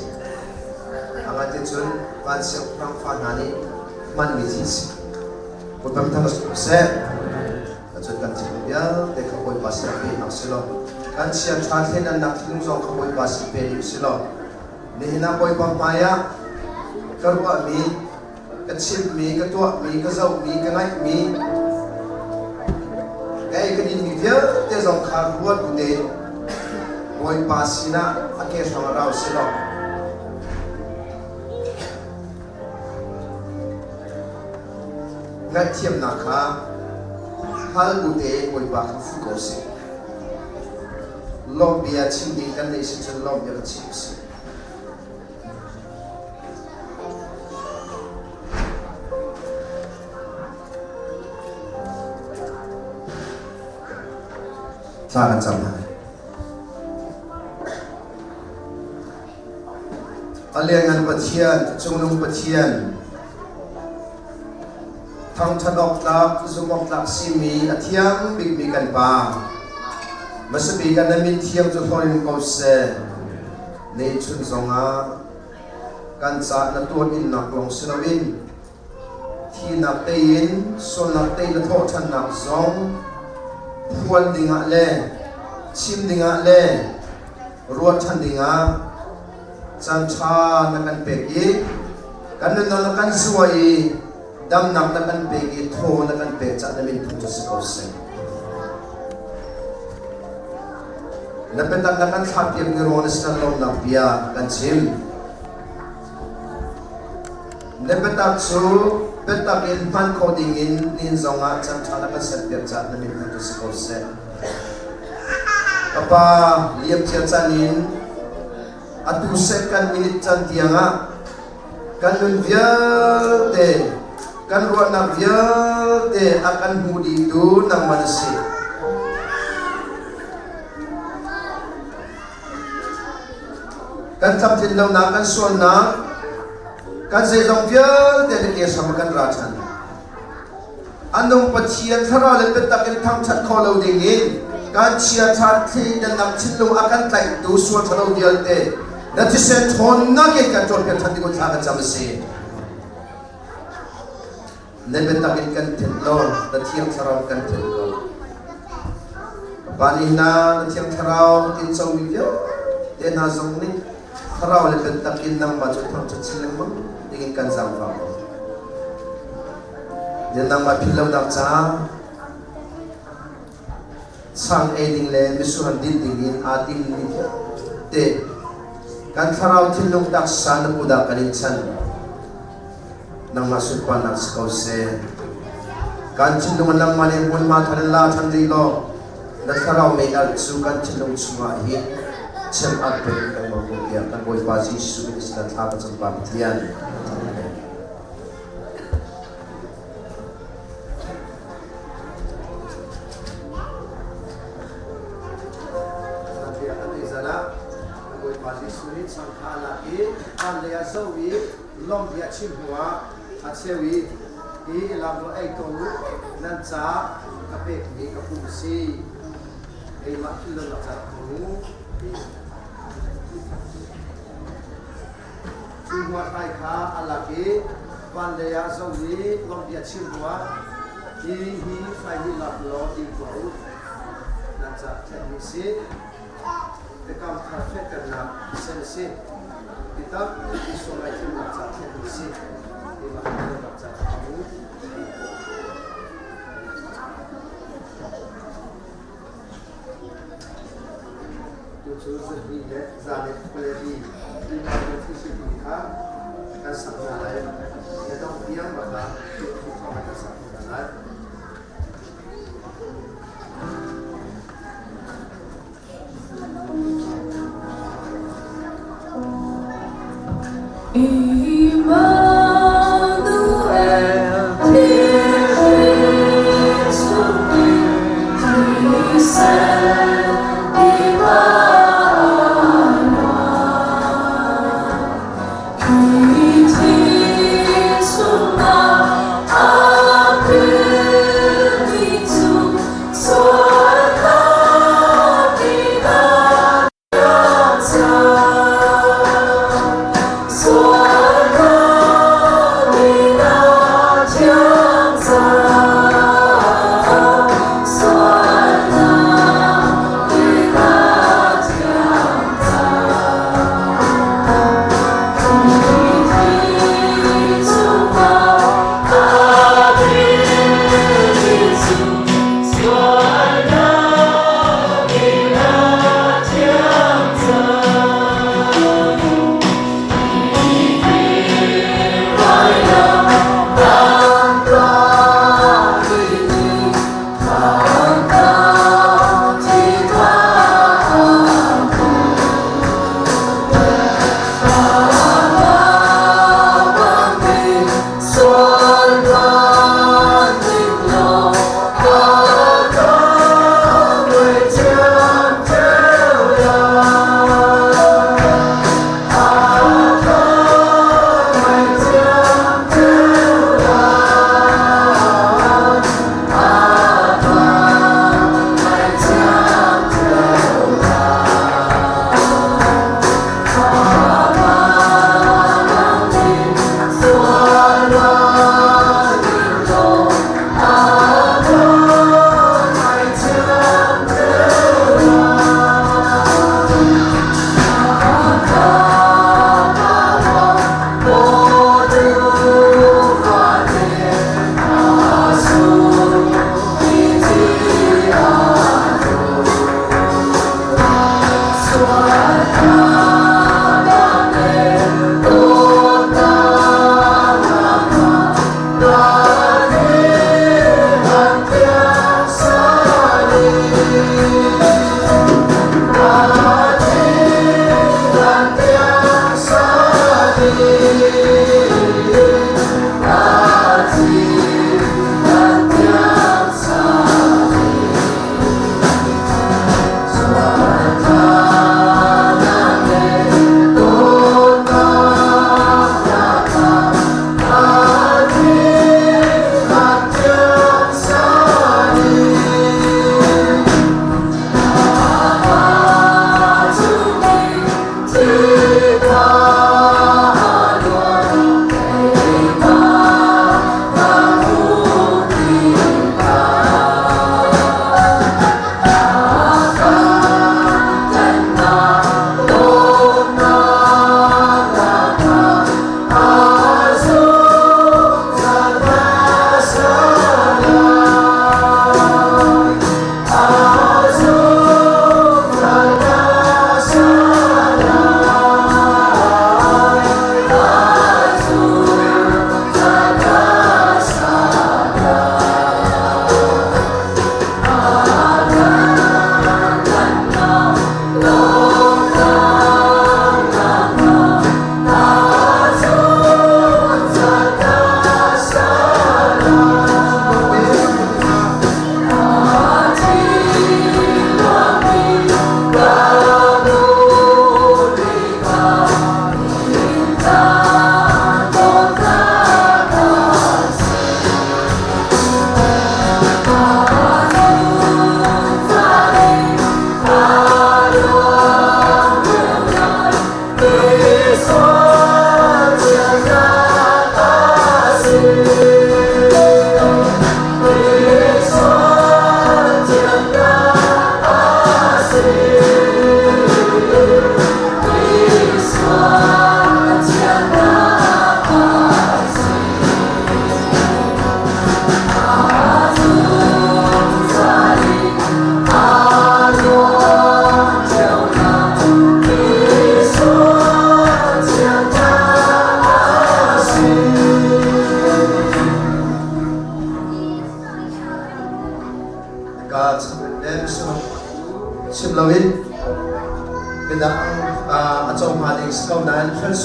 A ngai te cun van siangpahrang fa hna nih hmanmi thil si. Bawipa thang seh. Cun kan thinlung vialte kha Bawipa sin pe hna sih law kan chia ṭha thleidannak thinlung zong kha Bawipa sin pe dih usih law nihin ah Bawipa hmai ah ka ruahmi, ka chimmi, ka tuahmi, ka zohmi, ka ngaihmi, ka ei ka dinmi vialte zong kha ruat u te Bawipa sinah a ke hrang ah ra usih law Ngaihthiamnak kha hal bu tein Bawipa kha fuh ko sih. Lawmhbia chim ding kan neih si cun lawmhbia ka chim sih. Thla kan cam hna. A lianngan Pathian, cungnung Pathian, thangṭhat awk tlak, zumh awk tlak simi a thiang bikmi kan Pa, hmasabik ah na min thiang cu hlawrin ko seh. Neichun zongah kan caah na tuahinnak lawng si loin thinak tein sualnak tei na thawhṭhannak zong phuan dingah le chim dingah le ruat ṭhan dingah caanṭha na kan pek i kan nunnak na kan zuah i damnak na kan pek i thaw na kan pek caah na min phung cu si ko seh. Na biatak na kan thlahpiakmi ruang na sinan lawmnak bia kan chim. Na biatak cu biatak in hman kho dingin nin zongah caanṭha na kan serpiak caah na min phung cu si ko seh. Ka pa, liamcia can in atu second minute can tiangah kan nun vialte, kan ruahnak vialte a kan hmu dihtu nangmah na si. Kan tlamtlin lonak, kan sualnak, kan zeizong vialte na ke hram ah kan ra ṭhan. A nung Pathian thlarau le biatak in thangṭhat kho lo dingin kan chiaṭha thleidannak thinlung a kan tlaihtu sual ṭhalo vialte na thisen ṭhawnnak in kan ṭawnpiak ṭhan ding thla kan cam a si. Na biatak in kan thenh law na Thiang Thlarau kan thenh ko. Pa nih na na Thiang Thlarau in comi vialte hna zong nih Thlarau le biatak in nangmah cu thangṭhat chin lengmang dingin kan zaangfah ko. Nangmah philhlonak caah chang ei ding le mitsur din ding in aa timmi vialte kan thlarau thinlung taksa na kut ah kan in chan. Nangmah sunparnak si ko seh. Kan thinlung ah nangmah nih hmunhma thar in la ṭhan rih law na thlarau mei alh cu kan thinlung chungah hin chem alh peng in kan bawm ko tiah kan Bawipa Jesuh min sin ah thla ka cam Pa Pathian. Amen. Bawipa Jesuh nih changkha a lak i van lei ah zoh i lawmhbia a chim hnuah a cheu i hi lam rawl ei ko u, nan ca ka pekmi ka pum a si. Keimah philhlonak ca rak hmang u, ti. Cu hmuahhrai kha a lak i van lei ah zoh i lawmhbia chim hnuah hi hi hrai hi lak law ding tuah u. Nan ca ṭhenmi a si. Biakam thar fehternak thisen a si. Ti tampi sual ngaihthiamnak ca ṭhenmi a si. Keimah philhlonak ca rak hmang u. Tucu zahnih le za le khualeli 2023 kha kan sak hna lai. Na dongh tiang bak ah thawng kan sak hna lai.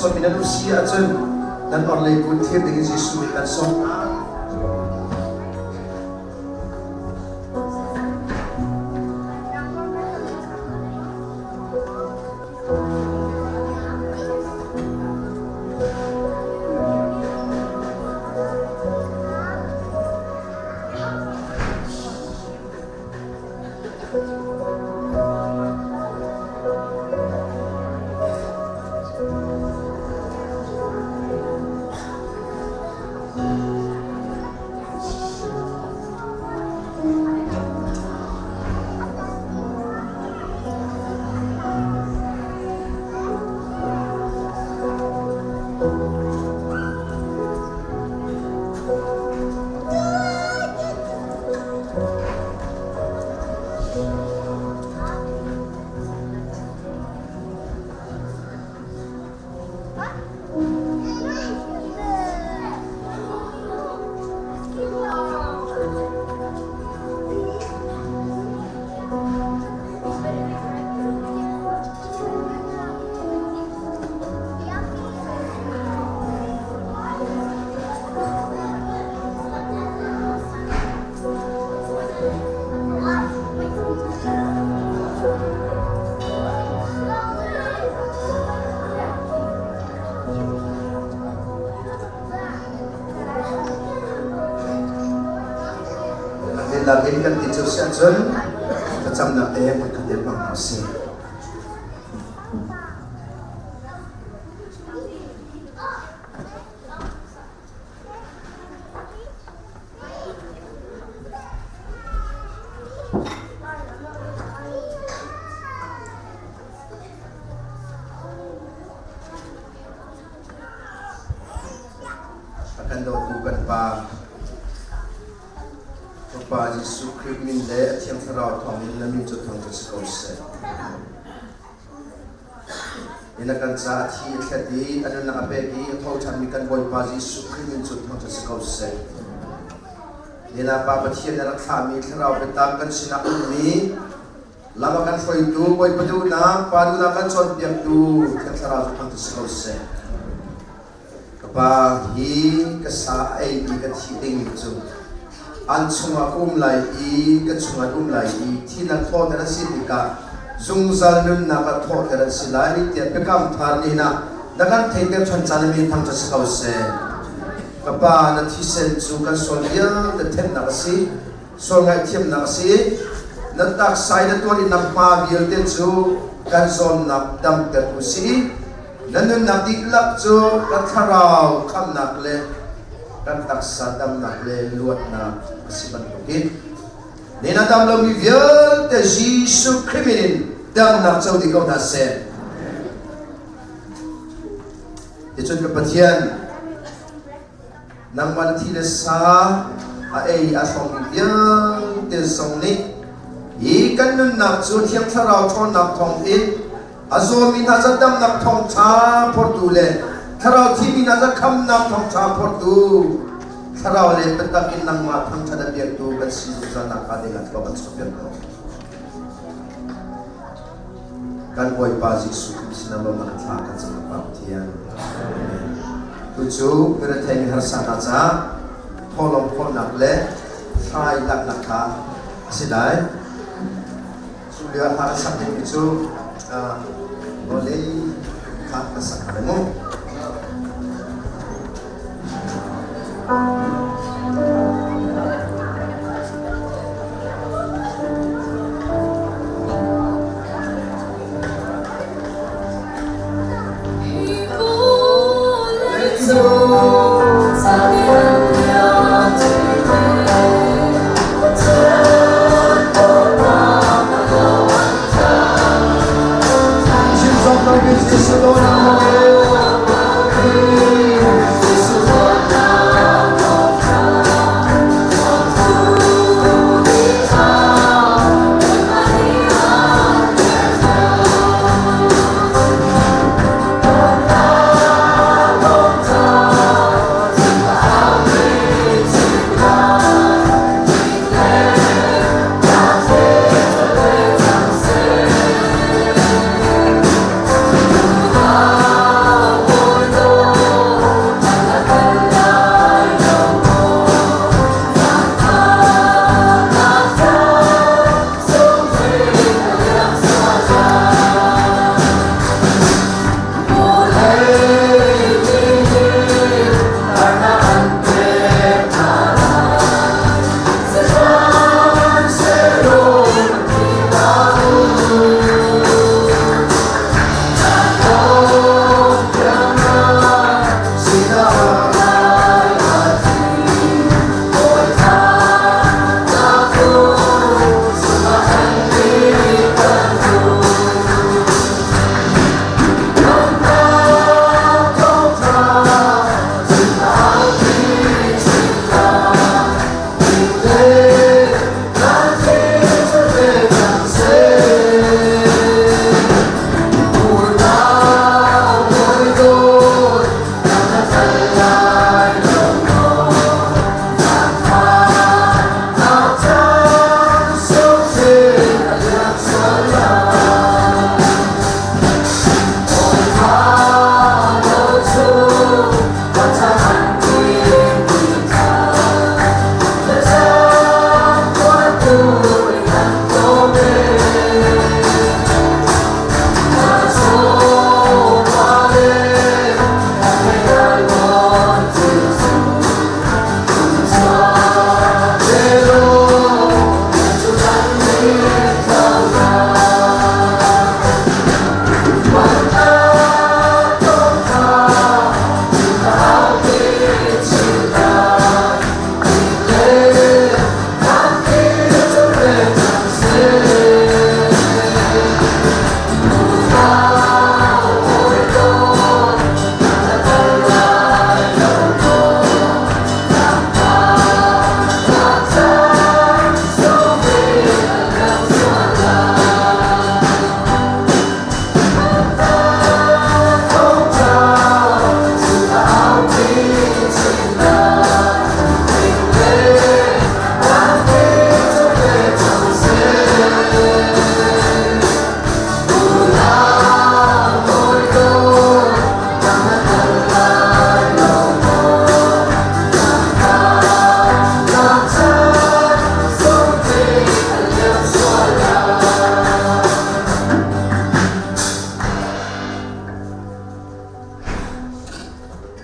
sualmi nan um si ahcun nan orhlei kut thir dingin Jesuh nih kan sawm hna. Lehlam in kan ti cu si ahcun thlacamnak te hmunkhat te hmang hna usih. A kan dawtu kan Pa, Fapa Jesuh Khrih min le a Thiang Thlarau thawngin na min cu thangṭhat si ko seh. Inn a kan caah a thi a thlet i a nunnak a pek i a tho ṭhanmi kan Bawipa Jesuh Khrih min cu thangṭhat si ko seh. Nina Pa Pathian na rak thlahmi Thlarau biatak kan sinah ummi lam a kan hruaitu Bawipa duhnak, Pa duhnak kan cawnpiaktu Thiang Thlarau cu thangṭhat si ko seh. Ka Pa, hi ka sa a ei i ka thi dingmi cu an chungah ka um lai i ka chungah an um lai i thinak thawhter an si tikah zungzal nunnak ah thawhter an si lai tiah biakam thar nihin ah na kan theihter ṭhan caan i min thangṭhat si ko seh. Ka Pa, na thisen cu kan sual vialte thenhnak a si, sual ngaihthiamnak a si. Na taksa i na tuan i na hma vialte cu kan zawnnak damtertu si. Na nunnak dihlak cu kan thlarau khamhnak le kan taksa damnak le luatnak a si bantukin ni na dam lomi vialte Jesuh Khrih min in damnak co dih ko hna seh. Ticun ka Pathian, nangmah na thi le sa a ei a hrawngmi vialte zong nih hi kan nunnak cu Thiang Thlarau ṭhawnnak thawngin a zawmi hna ca damnak thawngṭha phortu le thlarau thimi hna ca khamnak thawngṭha phortu thlarau le biatak in nangmah thangṭhat a biaktu kan si zungzal nakhnga ding ah thlua kan chuahpiak ko. Kan Bawipa Jesuh Khrih sinah lawmnak thla kan cam Pa Pathian. Tucu mirethei mi harsa hna caah thawhlawm khawlnak le hrai laknak kha a si lai. Cu lio ah hla kan sak dingmi cu vawlei kha kan sak hna lai mu.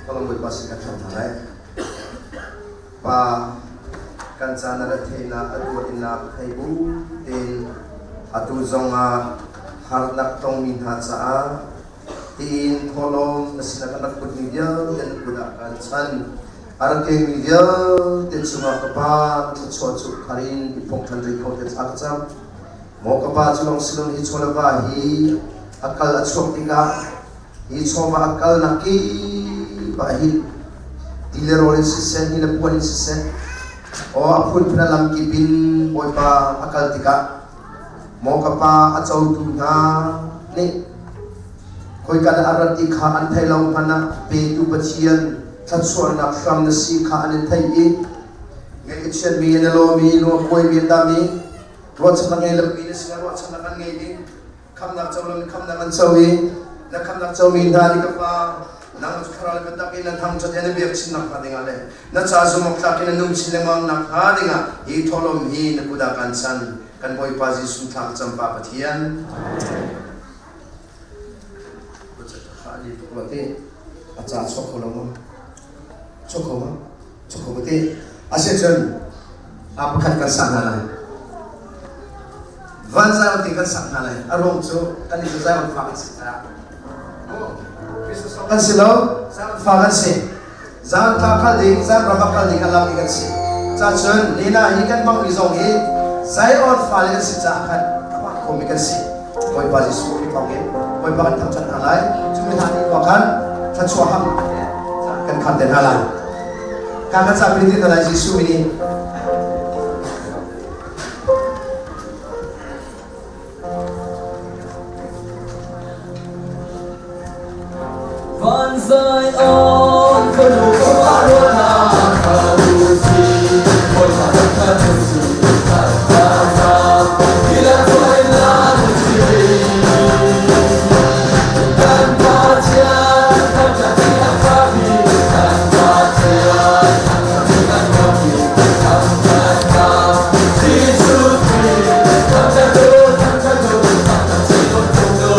Tholom Bawipa sin kan hlam hna lai. Pa kan caan na retheihnak a tuarinnak thei bu tein atu zongah harnak tongmi hna caah tiin thawhlawm na sinah kan rak putmi vialte na kut ah kan chan. A rak kengmi vialte cungah ka Pa thluachuah cu thar in i phong ṭhan rih ko te thla ka cam. Maw ka Pa cu lawng silon hi chaw le va hi a kal a chuak tikah hi chawva a kalnak kip ah hin ti le rawl in siseh, ni le puan in siseh, aw a phunphun a lamkip in Bawipa a kal tikah maw ka Pa a cotu hna nih khoika dah a rat ti kha an theih lo hmanh ah petu Pathian thluachuahnak hram na si kha an in theih i ngaih a chiatmi na lawmi lungkuaimi an dam i ruahchannak ngei lomi na sinah ruahchannak an ngei i khamnak co loin khamnak an co i na khamnak comi hna nih ka Pa nang cu thlarau le biatak in na thangṭhat i na biak chin nakhnga dingah le na ca zumhawktlak in na nung chin lengmang nakhnga dingah hi thawhlawm hi na kut ah kan chan kan Bawipa Jesuh thla ka cam Pa Pathian. A ca chuak kho lo maw? Chuak kho maw? Chuak kho te. Asicun a pakhat kan sak hna lai. Van zai te kan sak hna lai. A ruang cu kan i zai fa kan si caah. Kan si lo, fa kan si. Zan tha kal ding, zan ram kal ding a lam kan si. Ca cun nina hi kan hmang mi zong hi Zion fale kan si caah khan a hmang khomi kan si. Bawipa Jesuh Khrih thawng in Bawipa kan thangṭhat hna lai. Cumi hna nih khua khan thluachuah ham kan khan te hna lai. Ka kan ca pili hna lai Jesuh min in. Van zai on fanu pa ruana ka u si Bawipa kan si ta ta ila tuai la si Kan Pathian kan ti a mi kan Pathian kan ti a mi kan ta Jesuh Khrih kan ta tu kan ta tu kan ta chi tu tu tu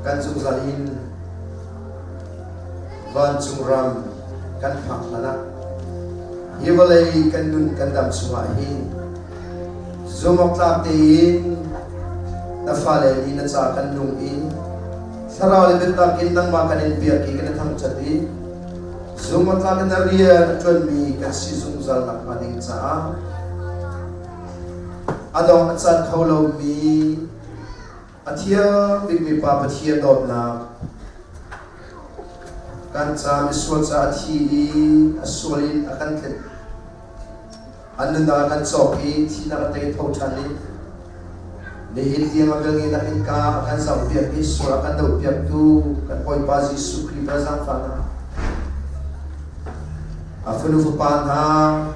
Kan zungzal in vancung ram kan phak hlan ah hi vawlei kan nun kan dam chungah hin zumawktlak tein Na fale nih na ca kan nung i thlarau le biatak in nangmah kan in biak i kan i thangṭhat i zumhawktlak in na rian a ṭuanmi kan si zungzal nakhnga ding caah a dong a cat kho lomi a thiang bikmi Pa Pathian dawtnak kan ca misual ca a thi i a sual in a kan tlenh An nunnak a kan cawk i thihnak a tei tho ṭhan i nihin tiang a velngenak innka a kan zohpiak i sual a kan dohpiaktu kan Bawipa Jesuh Khrih bel zaangfahnak a fanu fapa hna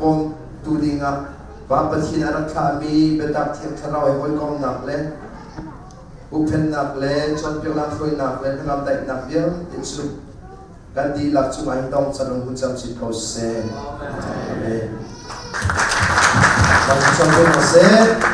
bawmtu dingah Pa Pathian a rak thlahmi biatak Thiang Thlarau he hawikomnak le huhphennak le cawnpiaknak hruainak le hnangam daihnak vialte cu kan dihlak cungah hin dong can hun camcin ko seh. Amen. Amen.